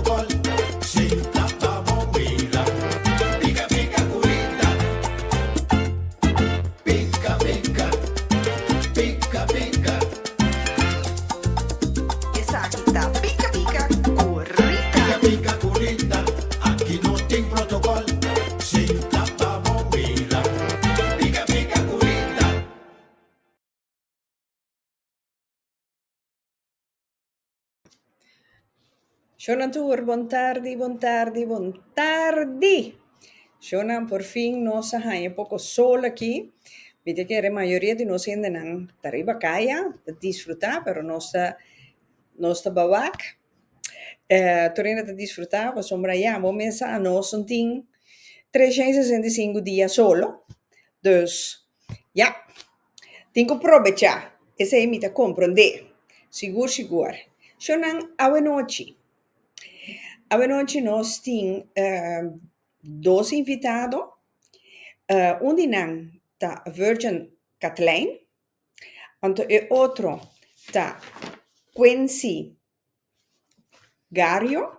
protocol. Sinta pa bo mira. Pica pica curita. Pica pica. Pica pica. Esaki ta Pica Pica cu Rita. Pica pica curita. Aki no tin protocol. Sinta pa bo mira. Pica pica curita. Shownan tur, bon tardi, bon tardi, bon tardi! Shownan, por fin nos a haña poko sol aki. Mi ta kere mayoria di nos hendenan ta riba kaya, ta disfrutá, pero nos ta nos ta bawak. Tur hende ta disfrutá pasobra ya bo mes sa nos no tin 365 dia solo. Dus, ya, Tin ku probechá, esei mi ta komprondé. Sigur sigur. Shownan awenochi. Awenochi nos tin dos invitado. Un di nan ta Virgin Katlijn, anto e otro ta Quincy Gario.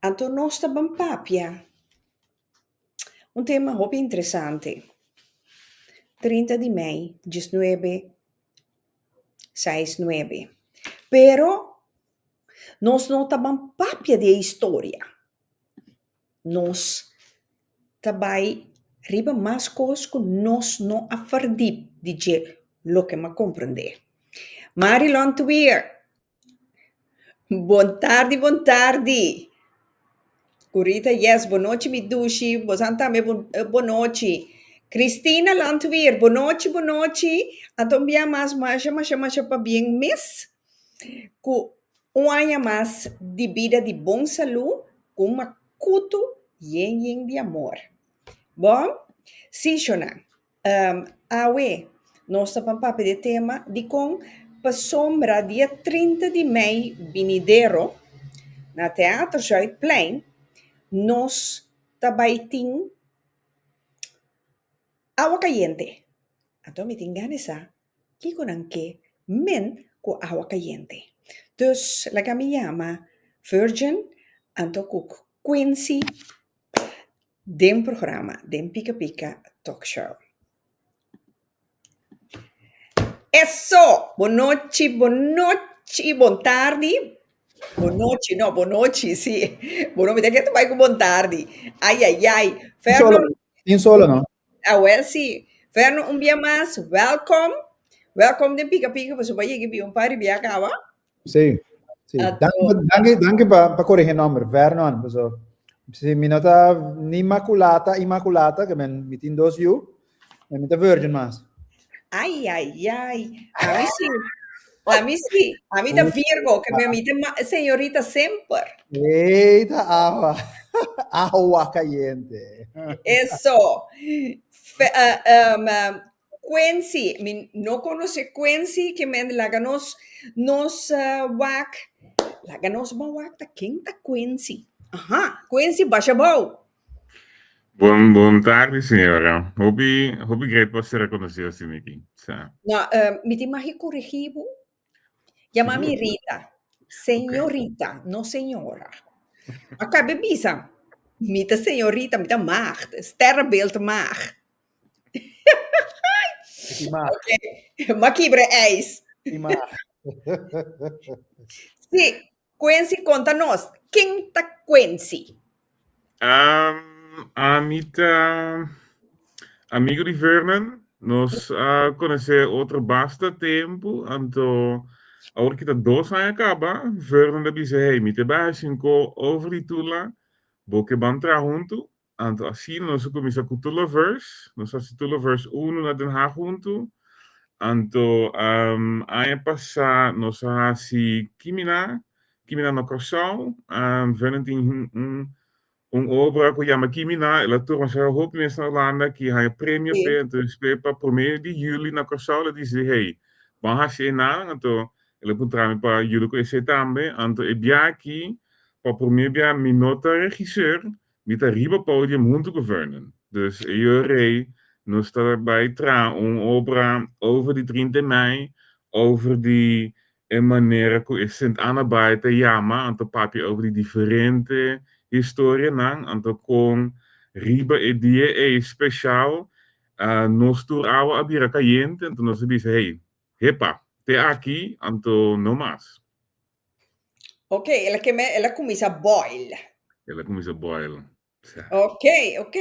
Anto nos ta ban papia un tema hopi interesante, 30 di mei diesnuebe seis nuebe. Pero nos no ta ban papia di e historia, nos ta bai riba mas kos ku nos no a ferdip di dje loke mi a komprendé. Marilon Tweer. Bon tardi, bon tardi. Curita, yes, bonochi mi dushi. Bosan tambe bon, eh, bonochi. Cristina Landweer, bonochi, bonochi. Anto un bia mas, masha, masha, masha pabien mes. Ku un aña mas di bida di bon salú, ku un makutu yen yen di amor. Bon, sí, shona. Awe nos ta ban papia di e tema dikon pasobra dia 30 di mei binidero na Theater Zuidplein nos ta bai tin awa kayente. Anto mi tin gana di sa kiko nan ke men ku awa kayente. Dus laga mi yama Virgin anto ku Quincy Den programa den Pika Pika Talk Show. Eso! Bonochi, bonochi, bon tardi. Bonochi, no, bonochi, sí. Bo no mi ta ke bai ku bon tardi. Ai, ai, ai. Ferno. Tin solo, no? Ah, wel, sí. Ferno, un bia mas, welkom. Welkom den Pika Pika, pasobra bo a yega bi un par di bia kaba. Sí, sí. Danki, danki, danki pa, pa corrigi nomber, Vernon. So, si mi no ta ni Maculata, Immaculata, que men, mi tin dos yu, men mi ta Virgin mas. Ai, ai, ai. A mi sí. A mi sí. A mi ta Virgo, que mi ta ma señorita semper. Eita agua. Agua caliente. Eso. Fe, uh, um, uh, Quincy, mi no conoce Quincy, ke men laga nos nos wak, laga nos ban wak ta ken ta Quincy. Aha, Quincy basha bou. Bon, bon tardi, señora. Hopi, hopi great pa ser reconocido asina aki. Sa. No, mi tin mag corrigi bo. Yama mi Rita. Señorita, no señora. A cabe bisa, mi ta señorita, mi ta maagd, sterrenbeeld maagd. Okay. Ma kibra ijs. Sí, Quincy, konta nos. Ken ta Quincy? Um, ami ta amigo di Vernon. Nos a conoce otro basta tempo, anto awor kita dos aña caba, Vernon a bisa, hey, mi te bai haci un ko over di Tula, bo ke ban traha huntu? Anto asina nos a kuminsá ku Tulaverse. Nos a hasi Tulaverse unu na Den Haag huntu. Anto aña pasá nos a hasi Kimina, Kimina na Kòrsou. Vernon tin un un obra ku yama Kimina. El a tur masha hopi mes na Hulanda ki haña premio p'e. Anto despues pa promé di yüli na Kòrsou el a disi, hey, ban hasi einan. Anto el a puntra mi pa yuda ku esei tambe. Anto e bia aki pa promé bia mi no ta regiseur, Mi ta riba podium huntu ku Vernon. Dus e yo rei nos ta bai traha un obra over di 30 mei, over di E manera ku e Sint Anna Baai ta yama anto papia over di diferente historianan anto kon riba e dia ei speshal nos tur awa a bira kayente anto nos a bisa hey hepa te aki anto no mas. Ok, el a keme, el a kuminsá boil. El a kuminsá boil. Ok, ok.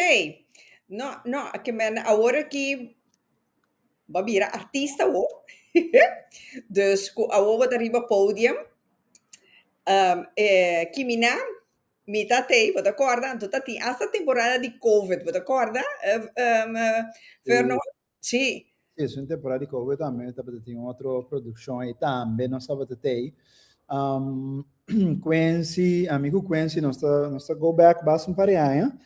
No, no, ke men awor aki bo a bira artista awo. Dus ku awo bo ta riba podium. Um, eh, Kimina, mi ta tei, bo ta korda, anto ta tin hasta temporada di COVID, bo ta korda, eh, um, eh, Vernon? Sí. Sí, es un temporada di COVID tambe, tabata tin otro produccion ahí tambe, nos tabata tei. Um, Quincy, ami ku Quincy nos ta, nos ta go back basta un par di aña.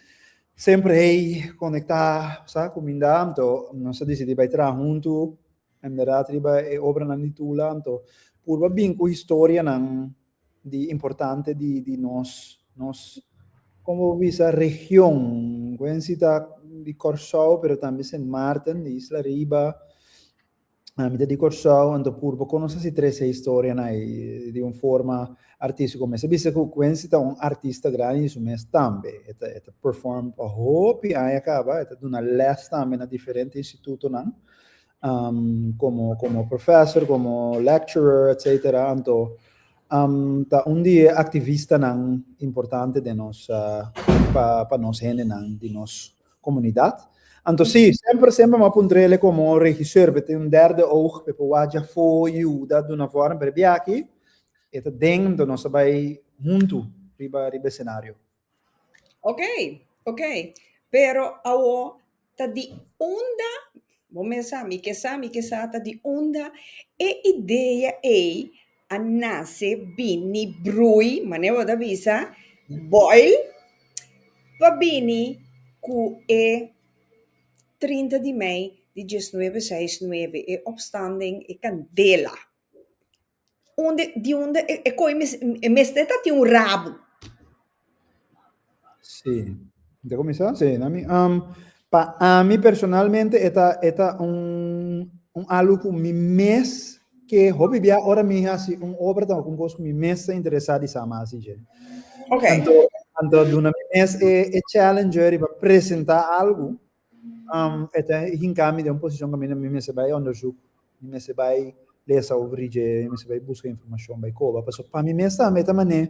Sempre hey conecta, sa, kuminda, anto nos a decidi bai traha huntu, inderdaad riba e obranan di Tula, anto purba bin ku historianan di importante di di nos nos como bo bisa region Quincy ta di Kòrsou pero tambe Sint Maarten di Isla Riba mi ta di Kòrsou anto purba kon nos hasi trese historianan ei di un forma artístiko mester bisa ku Quincy ta un artista grandi di su mes tambe e ta e ta perform pa hopi aña kaba e ta duna lès tambe na diferente institutonan um, como, como professor, como lecturer, etcétera. Anto, um, ta un di e activistanan importante den nos, uh, pa, pa nos hendenan di nos comunidad. Anto sí, semper, semper m'a puntrele como regisseur, pe tin un derde oog, pe por wak djafó, yuda, duna vorm, pero e biaha aki, e ta den, anto nos a bai huntu riba, riba escenario. Ok, ok. Pero awo ta di unda, bo mes sa, mi ke sa, mi ke sa, ta di unda e idea ei a nase, bini, brui, manera bo ta bisa, boil, pa bini ku e 30 di mei di diesnuebe seis nuebe, e opstanding, e kandela. Unda, di unda e, e koi mes, e mester ta tin un rabu. Sí. Te kuminsá? Sí, na mi, um, pa ami personalmente e ta, e ta un, un algo ku mi mes ke hopi bia ora mi hasi un obra ta un kos ku mi mes ta interesá di sa mas dje. Ok. Anto, anto duna mi mes e, e challenge riba presentá algo Um, e ta hinka mi den un posishon kaminda mi mester bai onderzoek, mi mester bai lesa over di dje, mi mester bai buska informashon, bai koba. Pasobra pa mi mes tambe ta manera,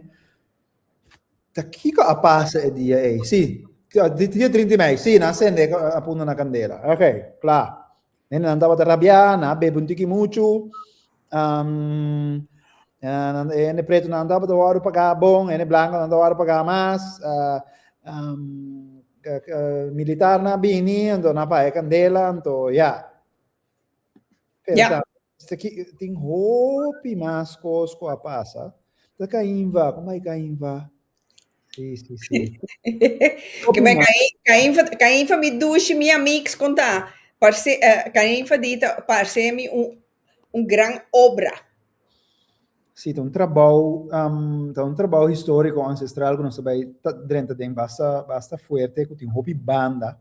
ta kiko a pasa e dia ei? Sí, dia 30 di mei, sí, nan a sende a punta na kandela. Ok, kla. Hendenan tabata rabiá, nan a bebe un tiki muchu. Um, hende pretonan tabata wòrdu pagá bon, hende blankonan ta wòrdu pagá mas. Uh, um, militarnan a bini, anto nan a paga e kandela, anto ya. Pero Ja. ta, tin hopi mas kos ku a pasa. Ta Cainva, como ay Cainva? Sí, sí, sí. Que me Cainva, Cainva mi dushi mi amigos conta. Parce, uh, Cainva dita parce mi un, un gran obra. Sí, ta un trabou, um, ta un trabou histórico ancestral ku nos ta bai ta drenta den basta, basta fuerte, ku tin hopi banda.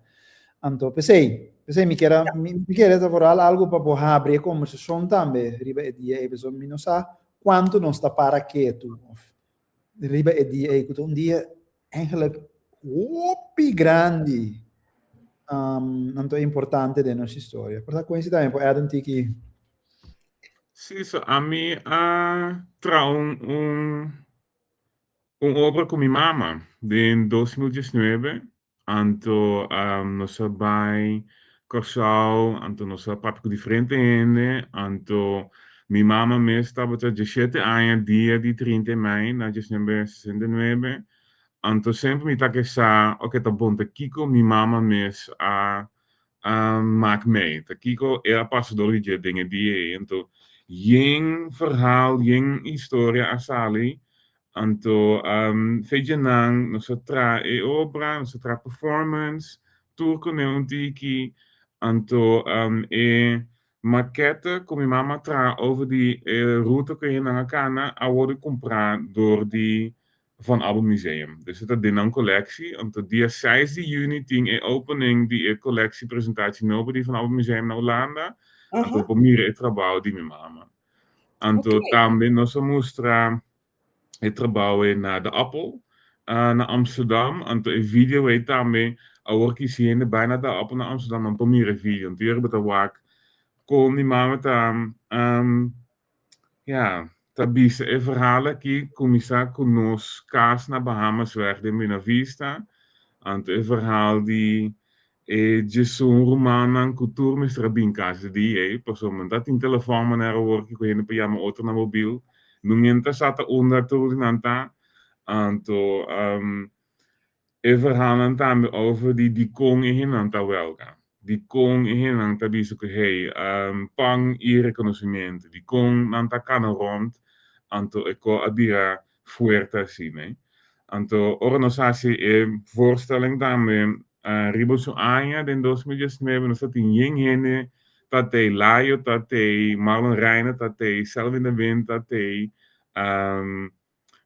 Anto, p'esei, p'esei mi kier a, mi, mi kier ta vooral algo pa bo habri e conversacion tambe riba e dia ei, pasobra mi no sa cuanto nos ta para ketu of riba e dia ei, ku ta un dia eigenlijk hopi grandi, um, anto importante den nos historia. Por ta coincida tambe por add un tiki. Sí, so ami a traha un, un, un obra ku mi mama den 2019. Anto nos a bai Kòrsou, anto nos a papia ku diferente hende, anto mi mama mes tabata dieshete aña dia di 30 e mei na diesnuebe sesenta i nuebe, anto semper mi ta ke sa, oke ta bon ta kiko mi mama mes a a mak mei, ta kiko el a pasa dor di dje den e dia ei, anto yen verhaal, yen historia a sali. Anto fechanan nos a traha e obra, nos a traha performance, tur kuné un tiki. Anto e makete ku mi mama a traha over di e ruta ku e hendenan a kana a wòrdu kumprá dor di Van Abbe Museum. Dus e ta den nan koleksie. Anto dia seis di yüni tin e opening di e koleksie presentatie nobo di Van Abbe Museum na Hulanda. Anto bo por mira e trabou di mi mama. Anto tambe nos a mustra e trabou ei na De Appel na Amsterdam. Anto e video ei tambe awor ki si hende bai na De Appel na Amsterdam nan por mira e video. Anto yori bo ta wak kon mi mama ta ya ta bisa e verhaal aki kuminsá ku nos kas na Bahamasweg den Buena Vista. Anto e verhaal di E djesun rumannan ku tur mester a bin kas di ei, pasobra no ta tin telefòn manera awor ku hende por yama otro na mobil. Nungen ta sa ta unda tur di nan ta. Anto e verhaalnan tambe over di dikon e hendenan ta wèlga, dikon e hendenan ta bisa ku hey, pan i rekonosimentu, dikon nan ta kana rònt, anto e ko a bira fuerte asina. Anto ora nos hasi e voorstelling tambe riba su aña den 2019 nos ta tin yen hende ta tei Layo ta tei Marlon Reina ta tei Selwyn de Wind ta tei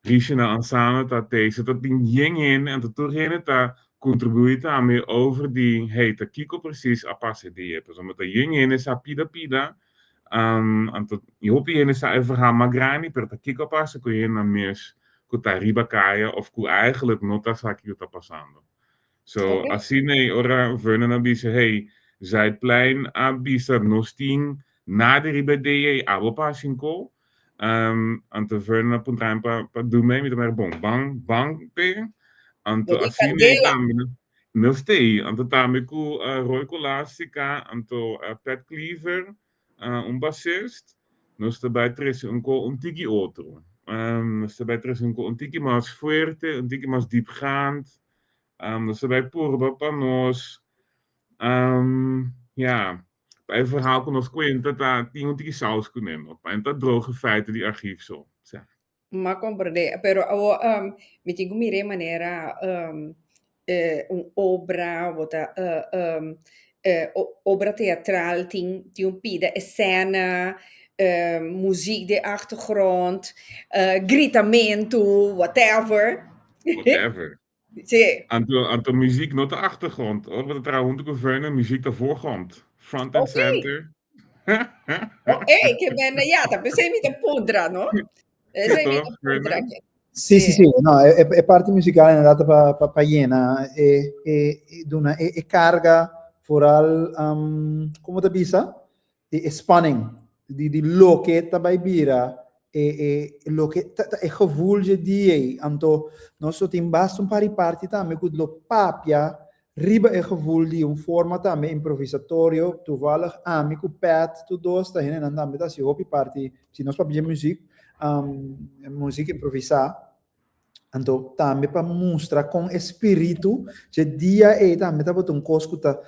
Richena Ansano ta tei so ta tin yen hende anto tur hende ta contribui tambe over di hey ta kiko precies a pasa e dia pasobra ta yen hende sa pida pida Anto i hopi hende sa e verhaal mas grandi, pero ta kiko a pasa ku e hendenan mes ku ta riba kaya of ku eigenlijk no ta sa kiko ta pasando. So, asina ei ora Vernon a bisa, hey, Zuidplein a bisa nos tin nada riba e dia ei, abo pa hasi ko. Anto Vernon a puntra mi pa duna mi, mi ta mira, bon, ban, ban p'e. Anto asina ei tambe. Nos t'ei, anto tambe ku Roy Colastica, anto Pat Cleaver, un basist, nos ta bai trese un ko un tiki otro. Nos ta bai trese un ko un tiki mas fuerte, un tiki mas diepgaand. Nos ta bai purba pa nos, ja, pa e verhaal ku nos kuenta ta tin un tiki saus kuné, no? Pa e no ta droge feiten di archief so. Sa. M'a komprendé, pero awor um, mi tin ku mir'é manera um, eh, un obra, bo ta eh, um, eh, obra teatral tin tin un pida escena, eh, muziek den achtergrond, eh, gritamentu, whatever. Whatever. Sí. Anto, anto muziek no ta achtergrond, hoor. Bo ta traha huntu ku Vernon, muziek ta voorgrond. Front and center. Oké, ke ben, ja, ta p'esei mi ta puntra, no? P'esei mi ta puntra. Sí, sí, sí. No, e, e parti musical inderdaad pa, pa, pa yena e, e, e duna e, e carga vooral, um, como ta bisa? E, e spanning di, di loke ta bai bira e, e loke ta, ta e gevoel dje dia ei. Anto nos lo tin basta un par di parti tambe ku lo papia riba e gevoel di un forma tambe improvisatorio. Toevallig ami ku Pat tur dos ta hendenan tambe ta hasi hopi parti, si nos papia dje muziek, muziek improvisá. Anto tambe pa mustra kon e spiritu dje dia ei tambe tabata un kos ku ta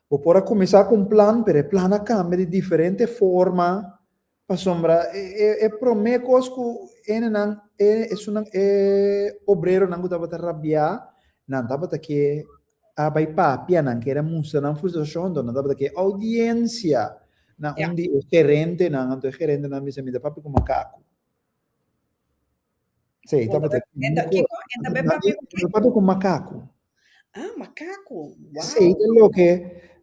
bo por a kuminsá ku un plan pero e plan a kambia di diferente forma pasobra e e e promé kos ku hendenan e esunnan e obreronan ku tabata rabiá nan tabata ke a bai papia nan kere mustra nan frustrashon anto nan tabata ke oudiensia na un di e gerentenan anto e gerentenan a bisa mi ta papia ku makaku. Sí, tabata. Enta, kiko? Enta be papia ku ke? Papia ku makaku. Ah, makaku. Wow. Sí, ta loke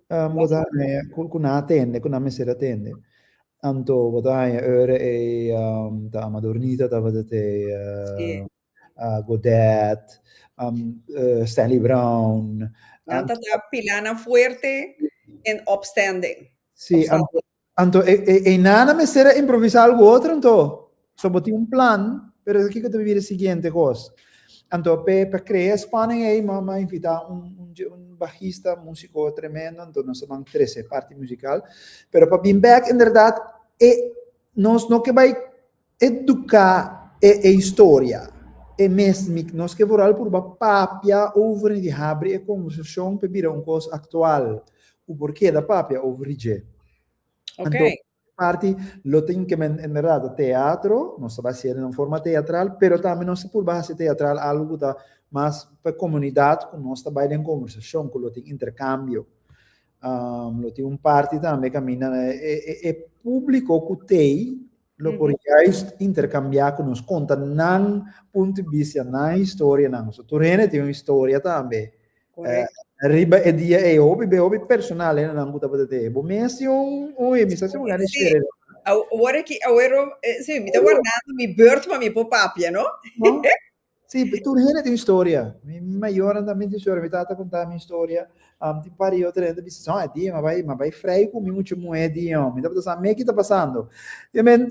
um, bo ta haña ku, ku nan atende, ku nan mester atende. Anto bo ta haña ora e um, ta Amadornita tabata te uh, Sí. uh, Godet, um, uh, Stanley Brown. Nan ta ta pilanan fuerte en opstanding. Sí, anto, Anto e, e, e nana mester a improvisá algo otro anto. So bo tin un plan, pero kiko ta bira e siguiente kos. Anto pe pa krea spanning ei m'a m'a invitá un un un bajista, músiko tremendo, anto nos a ban trese parti musikal. Pero pa bin bèk inderdat e nos no ke bai eduká e e historia e mes mi nos ke vooral purba papia over di habri e konversashon pa e bira un kos aktual ku por keda papia over di dje. Ok. Anto parti lo tin ke men en berdad teatro, nos ta bai hasié den un forma teatral, pero tambe nos ta purba hasi teatral algu ku ta mas pa komunidat ku nos ta bai den konversashon, ku lo tin interkambio. Lo tin un parti tambe kaminda e e públiko ku t'ei lo por juist interkambiá ku nos, konta nan punto di bista, nan historianan. So tur hende tin un historia tambe. Riba e dia ei, hopi be hopi personal hendenan ku tabata t'ei. Bo mes tin un, oye, mi sa si bo gana share. Awor aki, awor, si, mi ta wardando mi beurt pa mi por papia, no? No? Sí, tur hende tin historia. Mi mayornan tambe tin historia. Mi tata konta mi historia. Um, tin par di otro hende bisa, "Son, e dia m'a bai, m'a bai frei ku mi mucha muhé dia. Mi tabata sa me ki ta pasando." Ke men,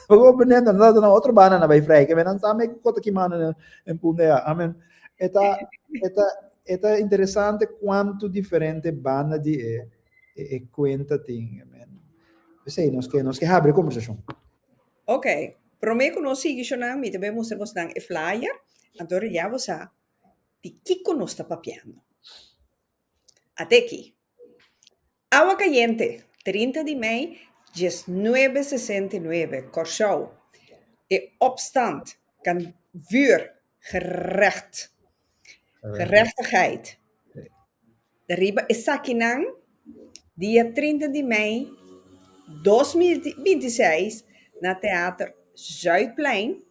bo comprende, nan tabata na otro banda nan bai frei. Ke men nan sa me ku ta kimando den, den punta ya. Amen. E ta, e ta, e ta interesante kuantu diferente banda di e, e, e kuenta tin. Amen. P'esei nos ke, nos ke habri kombersashon. Ok, promé ku nos sigui shonnan mi ta bai mustra bosnan e flyer, anto ya bo sa di kiko nos ta papiando. Ate aki. Awa Kayente, 30 di mei, diesnuebe sesenta i nuebe, Kòrsou. E opstand kan vuur gerecht, gerechtigheid. Riba esakinan, dia 30 di mei 2026 na Theater Zuidplein,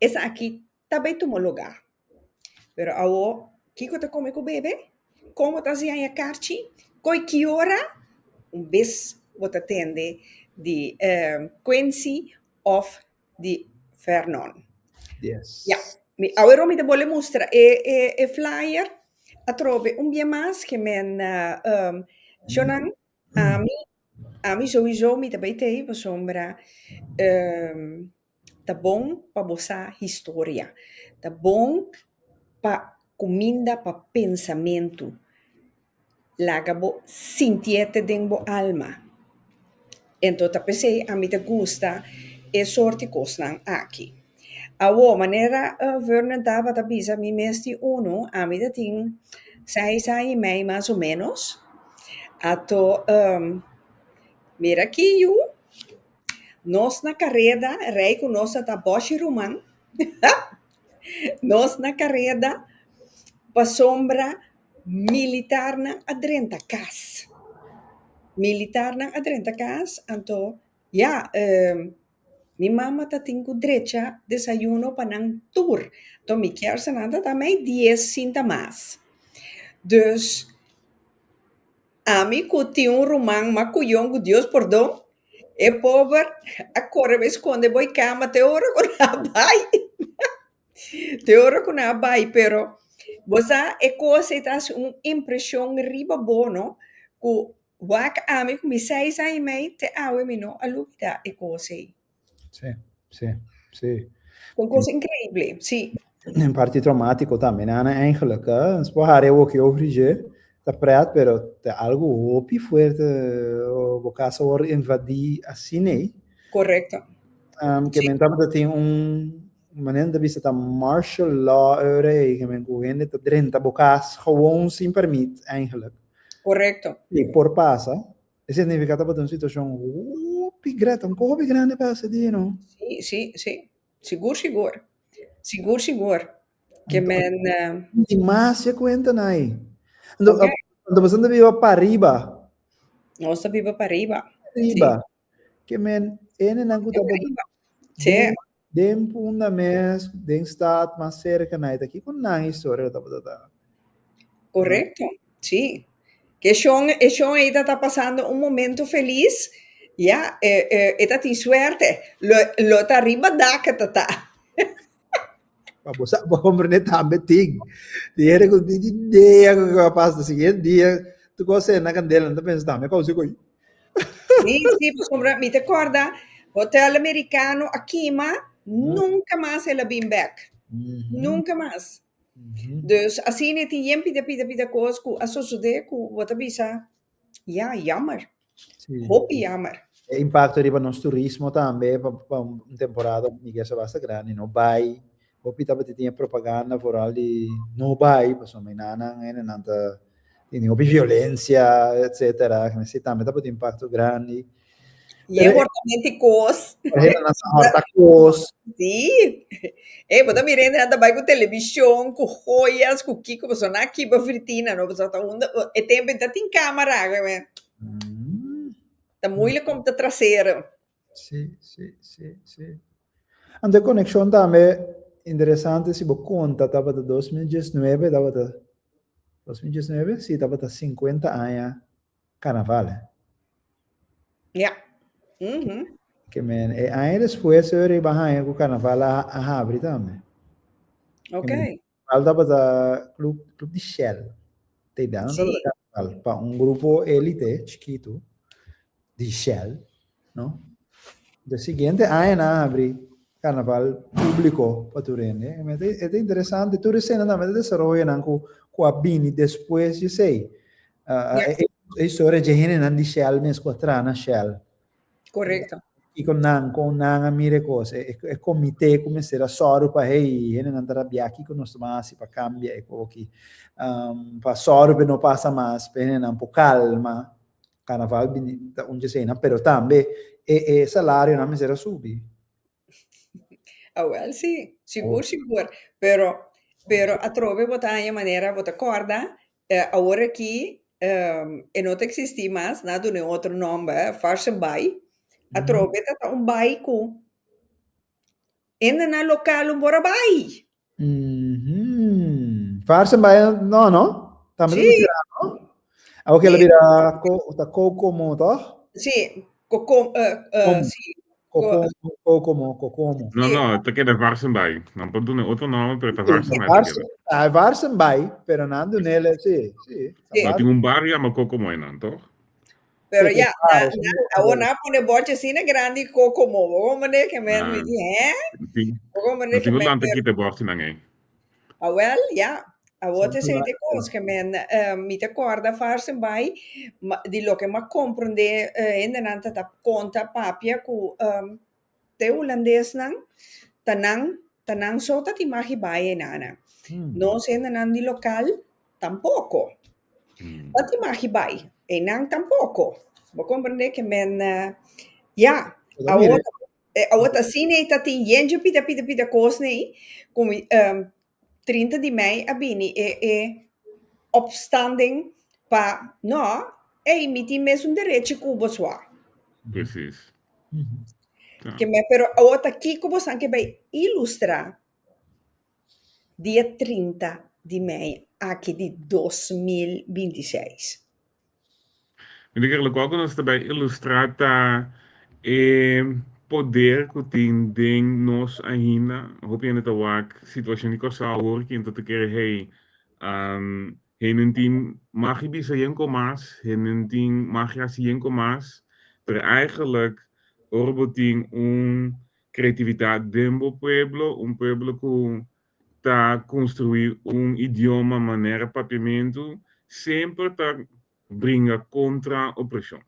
esaki ta bay tuma lugar. Pero awo, kiko ta come cu bebe? Con bo ta haci haña karchi? Coy ki ora? Un bes bo ta tende di Quincy of di Vernon. Yes. Ja, mi awero mi ta bole mustra e, e, e flyer. Atrobe un bia mas ke men uh, um, shonan ami ami sowieso mi ta bay tei pasobra um, ta bon pa bo sa historia. Ta bon pa kuminda pa pensamentu. Laga bo sintiete den bo alma. Ento ta p'esei ami ta gusta e sorti kosnan aki. Awo, manera Vernon tabata bisa mi mes di unu, ami ta tin seis aña i mei mas o ménos. Ato mira aki yu, nos na kareda, rei ku nos ta ta bòshi ruman, nos na kareda pasobra Militarnan a drenta kas. Militarnan a drenta kas, anto ya, mi mama ta tin ku drecha desayuno pa nan tur. Anto mi kier sa nan ta ta mei dies sinta mas. Dus, ami ku tin un ruman mas ku yòn ku Dios pordon, e pober a kore bai skonde bo e kama te ora ku nan a bai. Te ora ku nan a bai, pero bo sa e kos ei ta hasi un impreshon riba bo no, ku wak ami ku mi seis aña i mei te awe mi no a lubida e kos ei. Sí, sí, sí. Un kos inkreible, sí. En parti traumatiko tambe, nana, eigenlijk, hè. Nos por hari awoki over dje, ta pret, pero ta algu hopi fuerte, bo kas a wòrdu invadí asina ei. Korekto. Um, ke men tabata tin un manera ta bisa ta martial law ora ei, ke men ku hende ta drenta bo kas gewoon sin permit eigenlijk. Korekto. I por pasa. E significa tabata un situashon hopi grete, un hopi grande pasa di, no? Sí, sí, sí. Sigur, sigur. Sigur, sigur. Ke men... Di mas ya kuenta nai. Anto, okay. Anto boso ta biba pariba. Nos ta biba pariba. Pariba. Sí. Ke men hendenan ku tabata Sí. den Punda mes, den stad mas serka na ta kiko nan historia tabata ta? Korekto, sí. Ke shon, e shon ei ta pasando un momento felis, ya, e, e, e ta tin suerte. Lo, lo ta riba dak e ta ta. Pa bo sa, bo comprende tambe tin. Di hende ku tin idea ku a pasa siguiente dia, tu kos na kandela, nan ta pensa tambe kousa ku. Sí, sí, pasobra mi ta kòrda Hotel Americano a kima, nunka mas el a bin bèk. Nunka mas. Dus asina e tin yen pida pida pida kos ku a sosodé ku bo ta bisa, ya, jammer. Sí. Hopi jammer. E impacto riba nos turismo tambe pa, pa un temporada mi kesa basta grandi no bai. Hopi tabata tin e propaganda vooral di no bai pasobra mi nanan hendenan ta tin hopi violencia etcetera. Esei tambe tabata un impacto grandi. Y e hortamento kos. Hendenan sa horta kos. Sí. Eh, bo ta mira hendenan ta bai ku televishon, ku joyas, ku kiko, pasobra nan a kiba fritina, no? Pasobra ta unda, e tempo ta tin camera, Ta moeilijk om te traseren. Sí, sí, sí, sí. Anto e konekshon tambe interesante si bo konta tabata 2019, tabata 2019? Sí, tabata 50 aña karnaval. Ja, Ke men e aña despues e riba haña ku karnaval a a habri tambe. Ok. Karnaval tabata club club di Shell. Te dan tabata karnaval pa un grupo elite chikitu di Shell, no? De siguiente aña nan a habri karnaval públiko pa tur hende. E ta interesante tur esena tambe ta desaroyonan ku ku a bini despues di esei. E historia dje hendenan di Shell mes ku a traha na Shell. Korekto. Kiko nan, kon nan a mira e kos, e e komité ku mester a sòru pa hey, hendenan ta rabiá, kiko nos ta ban hasi pa kambia e koki? Pa sòru pa e no pasa mas, pa e hendenan por kalma. Karnaval bini ta un dje eseinan, pero tambe e e salarionan mester a subi. Awel si, sigur sigur. Pero pero atrobe bo ta haña manera bo ta kòrda awor aki e no ta eksistí mas, nan a duna e otro nòmber, Farsenbaai. Atrobe ta ta un bai ku hendenan lokal un por a bai. Farsenbaai no, no? Tambe ta Sí. bira, no? Awor ke la bira ko, ta Kokomo, toch? Sí, Koko, Kom. sí. Kokomo, Kokomo, Kokomo. No, no, ta keda Varsenbaai. Nan por duna otro nòmber, pero ta Varsenbaai ta keda. Ta Varsenbaai, pero nan dun'el, sí, sí. Sí. No tin un bario yama Kokomo einan, toch? Pero Sí, ya, claro, na, sí. na, awor nan a pone bòrchi asina grandi Kokomo. Bo komprendé ke men mi Ah. di, hè? Tin, Bo komprendé no ke tin ku men, lanta pero kita e bòrchinan ei. Awel, ya. Awor te Sempre esei te kos ke men, mi ta kòrda Farsenbaai, ma di loke m'a komprendé hendenan ta ta konta papia ku te hulandesnan ta nan ta nan so ta tin magi bai einana. Nos hendenan di lokal tampoko. Ta tin magi bai einan tampoko. Bo komprendé ke men, ya. Awor awor ta asina ei ta tin yen dje pida pida pida kos nei ku mi 30 di mei a bini e e opstanding pa no, ey mi tin mesun derechi ku bo swa. Precies. Ke me pero awor ta kiko bosan ke bai ilustra dia 30 di mei aki di 2026? Mi ta kere lokual ku nos ta bai ilustrá ta e poder ku tin den nos ainda. Hopi hende ta wak situashon di Kòrsou awor ki ta ta kere hey, hende tin mag i bisa yen ko mas, hende tin mag i hasi yen ko mas, pero eigenlijk ora bo tin un kreatividat den bo pueblo, un pueblo ku ta construi un idioma manera papiamentu semper ta bringa contra opresion.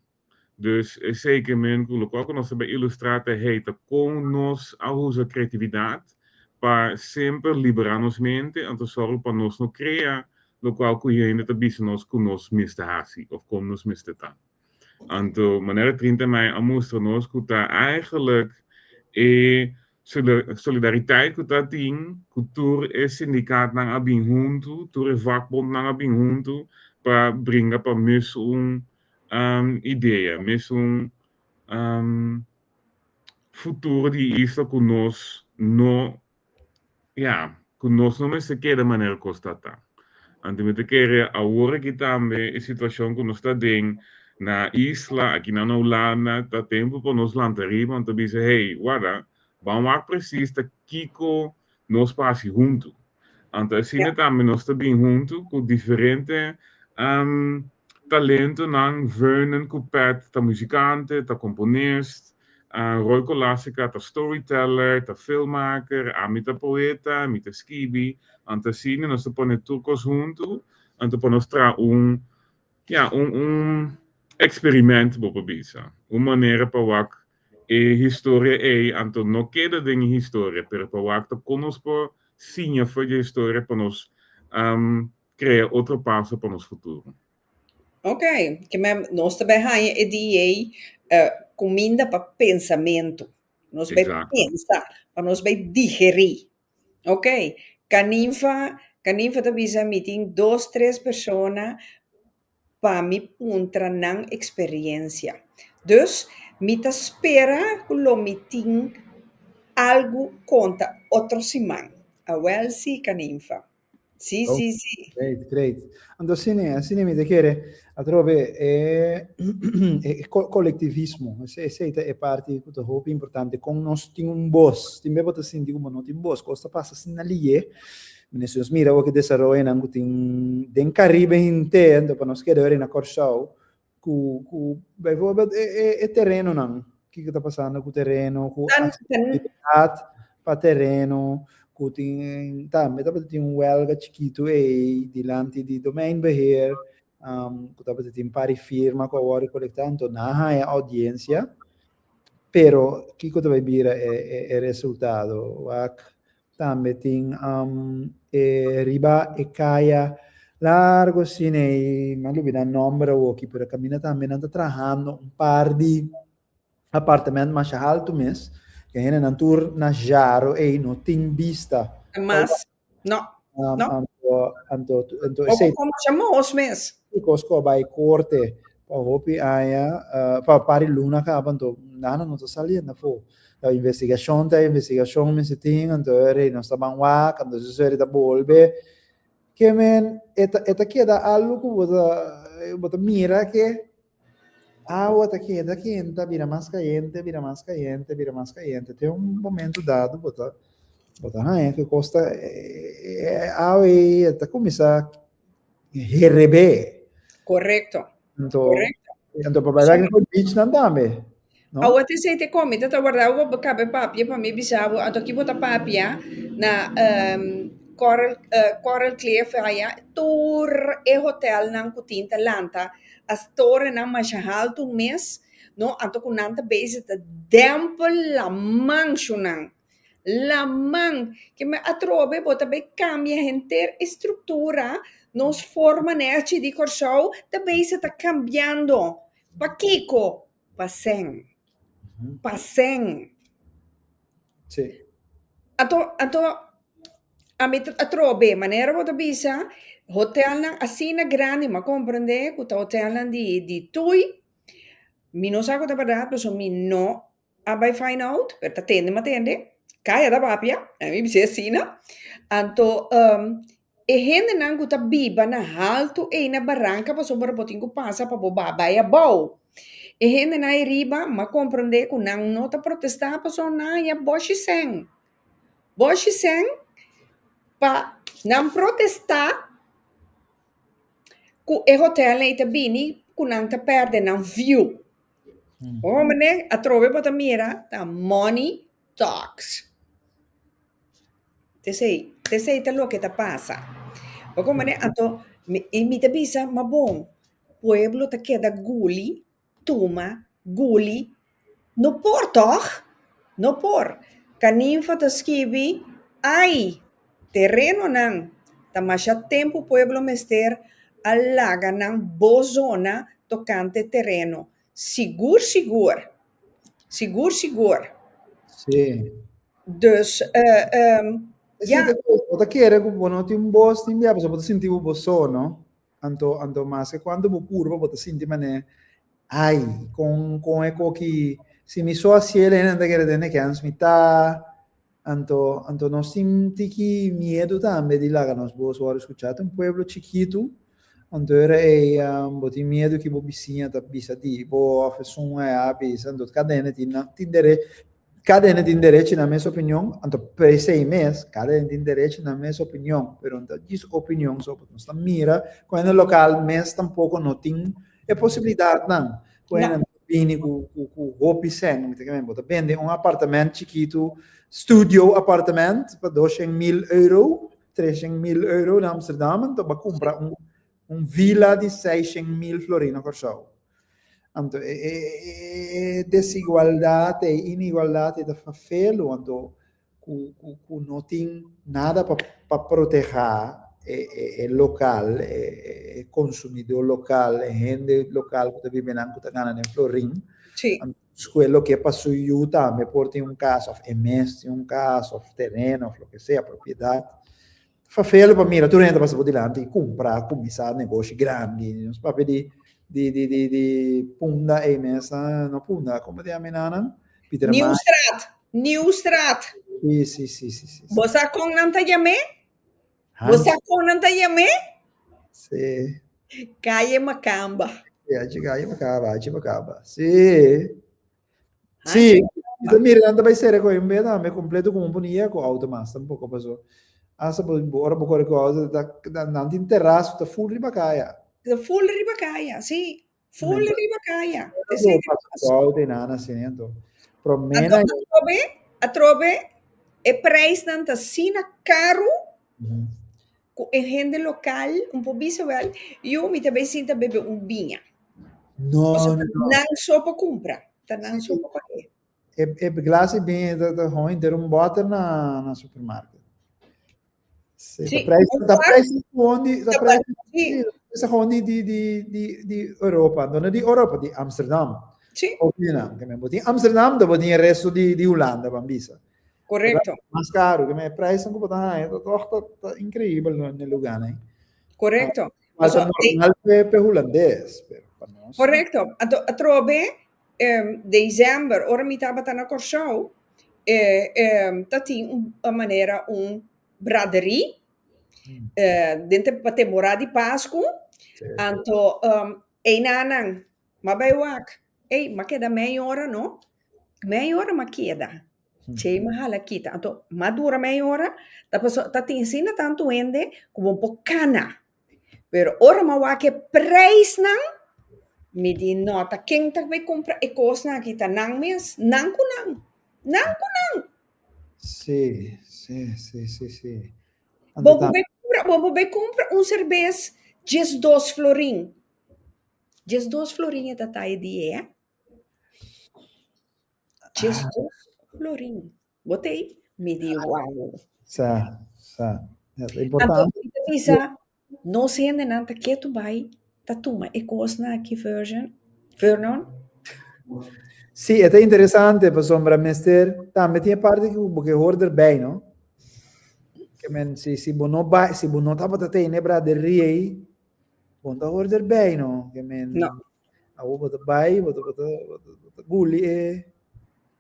Dus esey ke men cu locual cu nos ta bay ilustra ta hey ta con nos a usa creatividad pa semper libera nos mente anto sorgo pa nos no crea locual cu hende ta bisa nos cu nos mester haci of con nos mester ta. Anto manera 30 mei a mustra nos cu ta eigenlijk e solidariteit cu ta tin cu tur e sindicatnan a bin hunto, tur e vakbondnan a bin hunto pa bringa pa mesun idea, mesun futuro di isla cu nos no Ya, ku nos no mester keda manera kos ta ta. Anto mi ta kere awor aki tambe e situashon ku nos ta den na isla, aki na Hulanda, ta tempu pa nos lanta riba anto bisa, hey, warda, ban wak presis ta kiko nos por hasi huntu. Anto asina tambe nos ta bin huntu ku diferente talentonan, Vernon ku Pat ta muzikante, ta komponist, Roy Colastica ta storyteller, ta filmmaker, ami ta poeta, mi ta skibi. Anto asina nos ta pone tur kos huntu, anto pa nos traha un, ya, un un experiment bo por bisa. Un manera pa wak e historia ei, anto no keda den e historia, pero pa wak ta kon nos por siña for di e historia pa nos krea otro paso pa nos futuro. Ok, ke men nos ta bai haña e dia ei kuminda pa pensamentu. Nos bai pensa, pa nos bai digerí. Ok, Kaninfa, Kaninfa ta bisa mi tin dos, tres persona pa mi puntra nan eksperensia. Dus, mi ta spera ku lo mi tin algu konta otro siman. Awèl si, Kaninfa. Sí, Oh, sí, sí. Great, great. Anto asina, asina mi ta kere atrobe e e kolektivismo, esei ta e parti ku ta hopi importante, kon nos tin un bos, tin bes bo ta sinti ku bo no tin bos, kos ta pasa asina liye, mene si nos mira awor ki desaroyonan ku tin den Karibe henter, anto pa nos keda weri na Kòrsou, ku ku bijvoorbeeld e e e terenonan, kiko ta pasando ku tereno, ku aksesibilidat pa tereno, ku tin tambe tabata tin un wèlga chikitu ei dilanti di Domeinbeheer, ku tabata tin par di firma ku a wòrdu kolektá, anto nan a haña oudiensia, pero kiko ta bai bira e e e resultado? Wak Tambe tin e riba e kaya largo asina ei, mi a lubida nomber awoki, pero kaminda tambe nan ta trahando un par di apartement masha haltu mes, ke hendenan tur na jaro ei no tin bista. Mas, no, no. Anto, anto, anto Opo esei kon masha mohos mes. kos ku a bai korte pa hopi aña, pa par di luna kaba, anto nada no ta saliendo afó. Ta investigashon ta investigashon mester tin, anto e rei nos ta ban wak, anto su seri ta bolbe. Ke men e ta e ta keda algu ku bo ta bo ta mira ke awa ta keda kenta bira mas kayente, bira mas kayente, bira mas kayente. Te un momento dado bo ta bo ta haña ku e kos ta e awa ei e ta kuminsá herebé. Korekto. Anto, Korekto. anto pa bai bek na beach nan tambe. No? Awa te sei te komi, ta ta warda bo pa kabe papia pa mi bisa bo, anto ki bo ta papia na um, Coral, uh, Coral Cliff aya, tur e hotelnan ku tin ta lanta, as torennan masha haltu mes, no, anto ku nan ta bezig ta dempel laman shunan. Laman, ke me atrobe bo ta bay cambia henter e structura, nos forma nechi di Corsou ta bezig ta cambiando. Pakico? Pa sen. Pa sen. Sí. Anto, anto, ami ta atrobe, manera bo ta bisa, hotelnan asina grandi, m'a comprende cu ta hotelnan di, di Tui, mi no sa cu ta berdad, pasobra mi no a bai find out, pero ta tende m'a tende, kaya ta papia, a mi bis'é asina. Anto e hendenan ku ta biba na haltu ei na baranka pasobra bo tin ku pasa pa bo ba bai abou. E hendenan ei riba m'a komprendé ku nan no ta protestá pasobra nan haña boshi sèn. Boshi sèn pa nan protestá ku e hotelnan ei ta bini ku nan ta pèrdè nan view. Hombre, atrobe bo ta mira ta money talks. Tesei, tesei ta loke ta pasa. Bo komprende? Anto, mi, i mi ta bisa, ma bon, pueblo ta keda guli, tuma, guli. No por tòg? No por. Caninfa ta skibi, ai, terenonan, ta masha tempu pueblo mester a laga nan bo zona tokante tereno. Sigur sigur. Sigur sigur. Sí. Dus, Ja. Ja. Bo ta kere ku bo no tin bos tin bia, pasobra bo ta sinti bo bo so, no? Anto, anto maske kuantu bo purba bo ta sinti manera, ai, kon, kon e koki, si mi so hasiel hende ta kere tene kens mi ta, anto, anto nos tin tiki miedu tambe di laga nos bos wòrdu skuchá. Ta un pueblo chikitu, anto ora ei bo tin miedu ki bo bisiña ta bisa di bo òf esun aya a bisa, anto kada hende tin nan, tin dere, Kada hende tin derecho na mes opinion, anto p'esei mes, kada hende tin derecho na mes opinion, pero no ta djis opinion so, pasobra nos ta mira ku hende lokal mes tampoko no tin e posibilidatnan ku hende ta bini ku ku hopi sèn. Mi ta kere bo ta bende un apartament chikitu, studio apartament pa doshen mil euro, treshen mil euro na Amsterdam, anto bo a kumpra un un vila di seishen mil florin na Kòrsou. Anto e e e desigualdat e inigualdat ei ta fafelu anto ku ku ku no tin nada pa pa protehá e e e lokal e e konsumidó lokal e hende lokal ku ta biba einan ku ta gana den florin. Sí. Anto skuel loke pa su yu tambe por tin un kas òf e mes tin un kas òf tereno òf loke sea propiedat. Fafelo pa mira tur hende ta pasa por dilanti i kumpra, kuminsá negoshi grandi. Nos papia di di di di di Punda ei mes, no Punda, komo ta yama e nanan? Pietermaai. Nieuwstraat, Nieuwstraat. Si, si, si, si, si. Bo sa kon nan ta yam'é? Bo sa kon nan ta yam'é? Sí. Calle Macamba. Sí, Hanchi Calle Macamba, Hanchi Macamba. Sí. Sí, mi ta mira nan ta bai sere ku un beta me completo ku un ponia ku auto mas tampoco paso. Asa bo ora bo kore ku auto ta nan tin terraso ta full riba kaya. Ta full riba kaya, sí. Full riba kaya. Esei ta pas. Auto y nada así, anto. Promé na. Atrobe, atrobe e prijsnan ta asina karu ku e hende lokal un por bisa wèl, yu mi ta bai sinta bebe un biña. No, no, no. Nan so por kumpra, ta nan so por paga. E e glas di biña ta ta gewoon henter un bòter na na supermarket. Sí, Sí, ta prijs, un ta kwart. prijs gewoon di, ta Ta prijs, sí. sí, gewoon di, di, di, di, di Europa. No, no di Europa, di Amsterdam. Sí. Opina, ke men bo tin Amsterdam, bo tin e resto di, di Hulanda, ban bisa. Correcto. Mas caro, ke men e prijsnan ku bo ta haña, ta toch ta, ta increibel na e lugarnan. Correcto. Maar ta Paso, eh, normal pe, pe hulandes, pero pa nos. Correcto. Anto, atrobe, december, ora mi tabata na Kòrsou, ta tin un manera un braderie den pa temporada di Pasku. Anto einanan m'a bai wak, ey, m'a keda mei ora no, mei ora m'a keda. Chei m'a hala kita. Anto m'a dura mei ora, ta paso ta tin asina tantu hende ku bo por kana. Pero ora m'a wak e prijsnan, mi di no, ta ken ta bai kumpra e kosnan aki? Ta nan mes, nan ku nan, nan ku nan. Sí, sí, sí, sí, sí. Bo por bai kumpra, bo por bai kumpra un serbes 12 florin. 12 florin e ta ta e dia, eh? 12 florin. Bo ta ei? Mi di, wow. Sa, sa. Ja, ta importante. Anto, mi ta bisa, nos hendenan ta ketu bai ta tuma e kosnan aki, Virgin, Vernon. Sí, e ta interesante, pasobra mester tambe tin e parti ku bo ke hoor erbij, no? Ke men, si, si bo no bai, si bo no tabata tene braderia ei, bo no ta hoor erbij, no? Ke men, No. Awor bo ta bai, bo ta, bo ta, bo ta, bo ta guli e,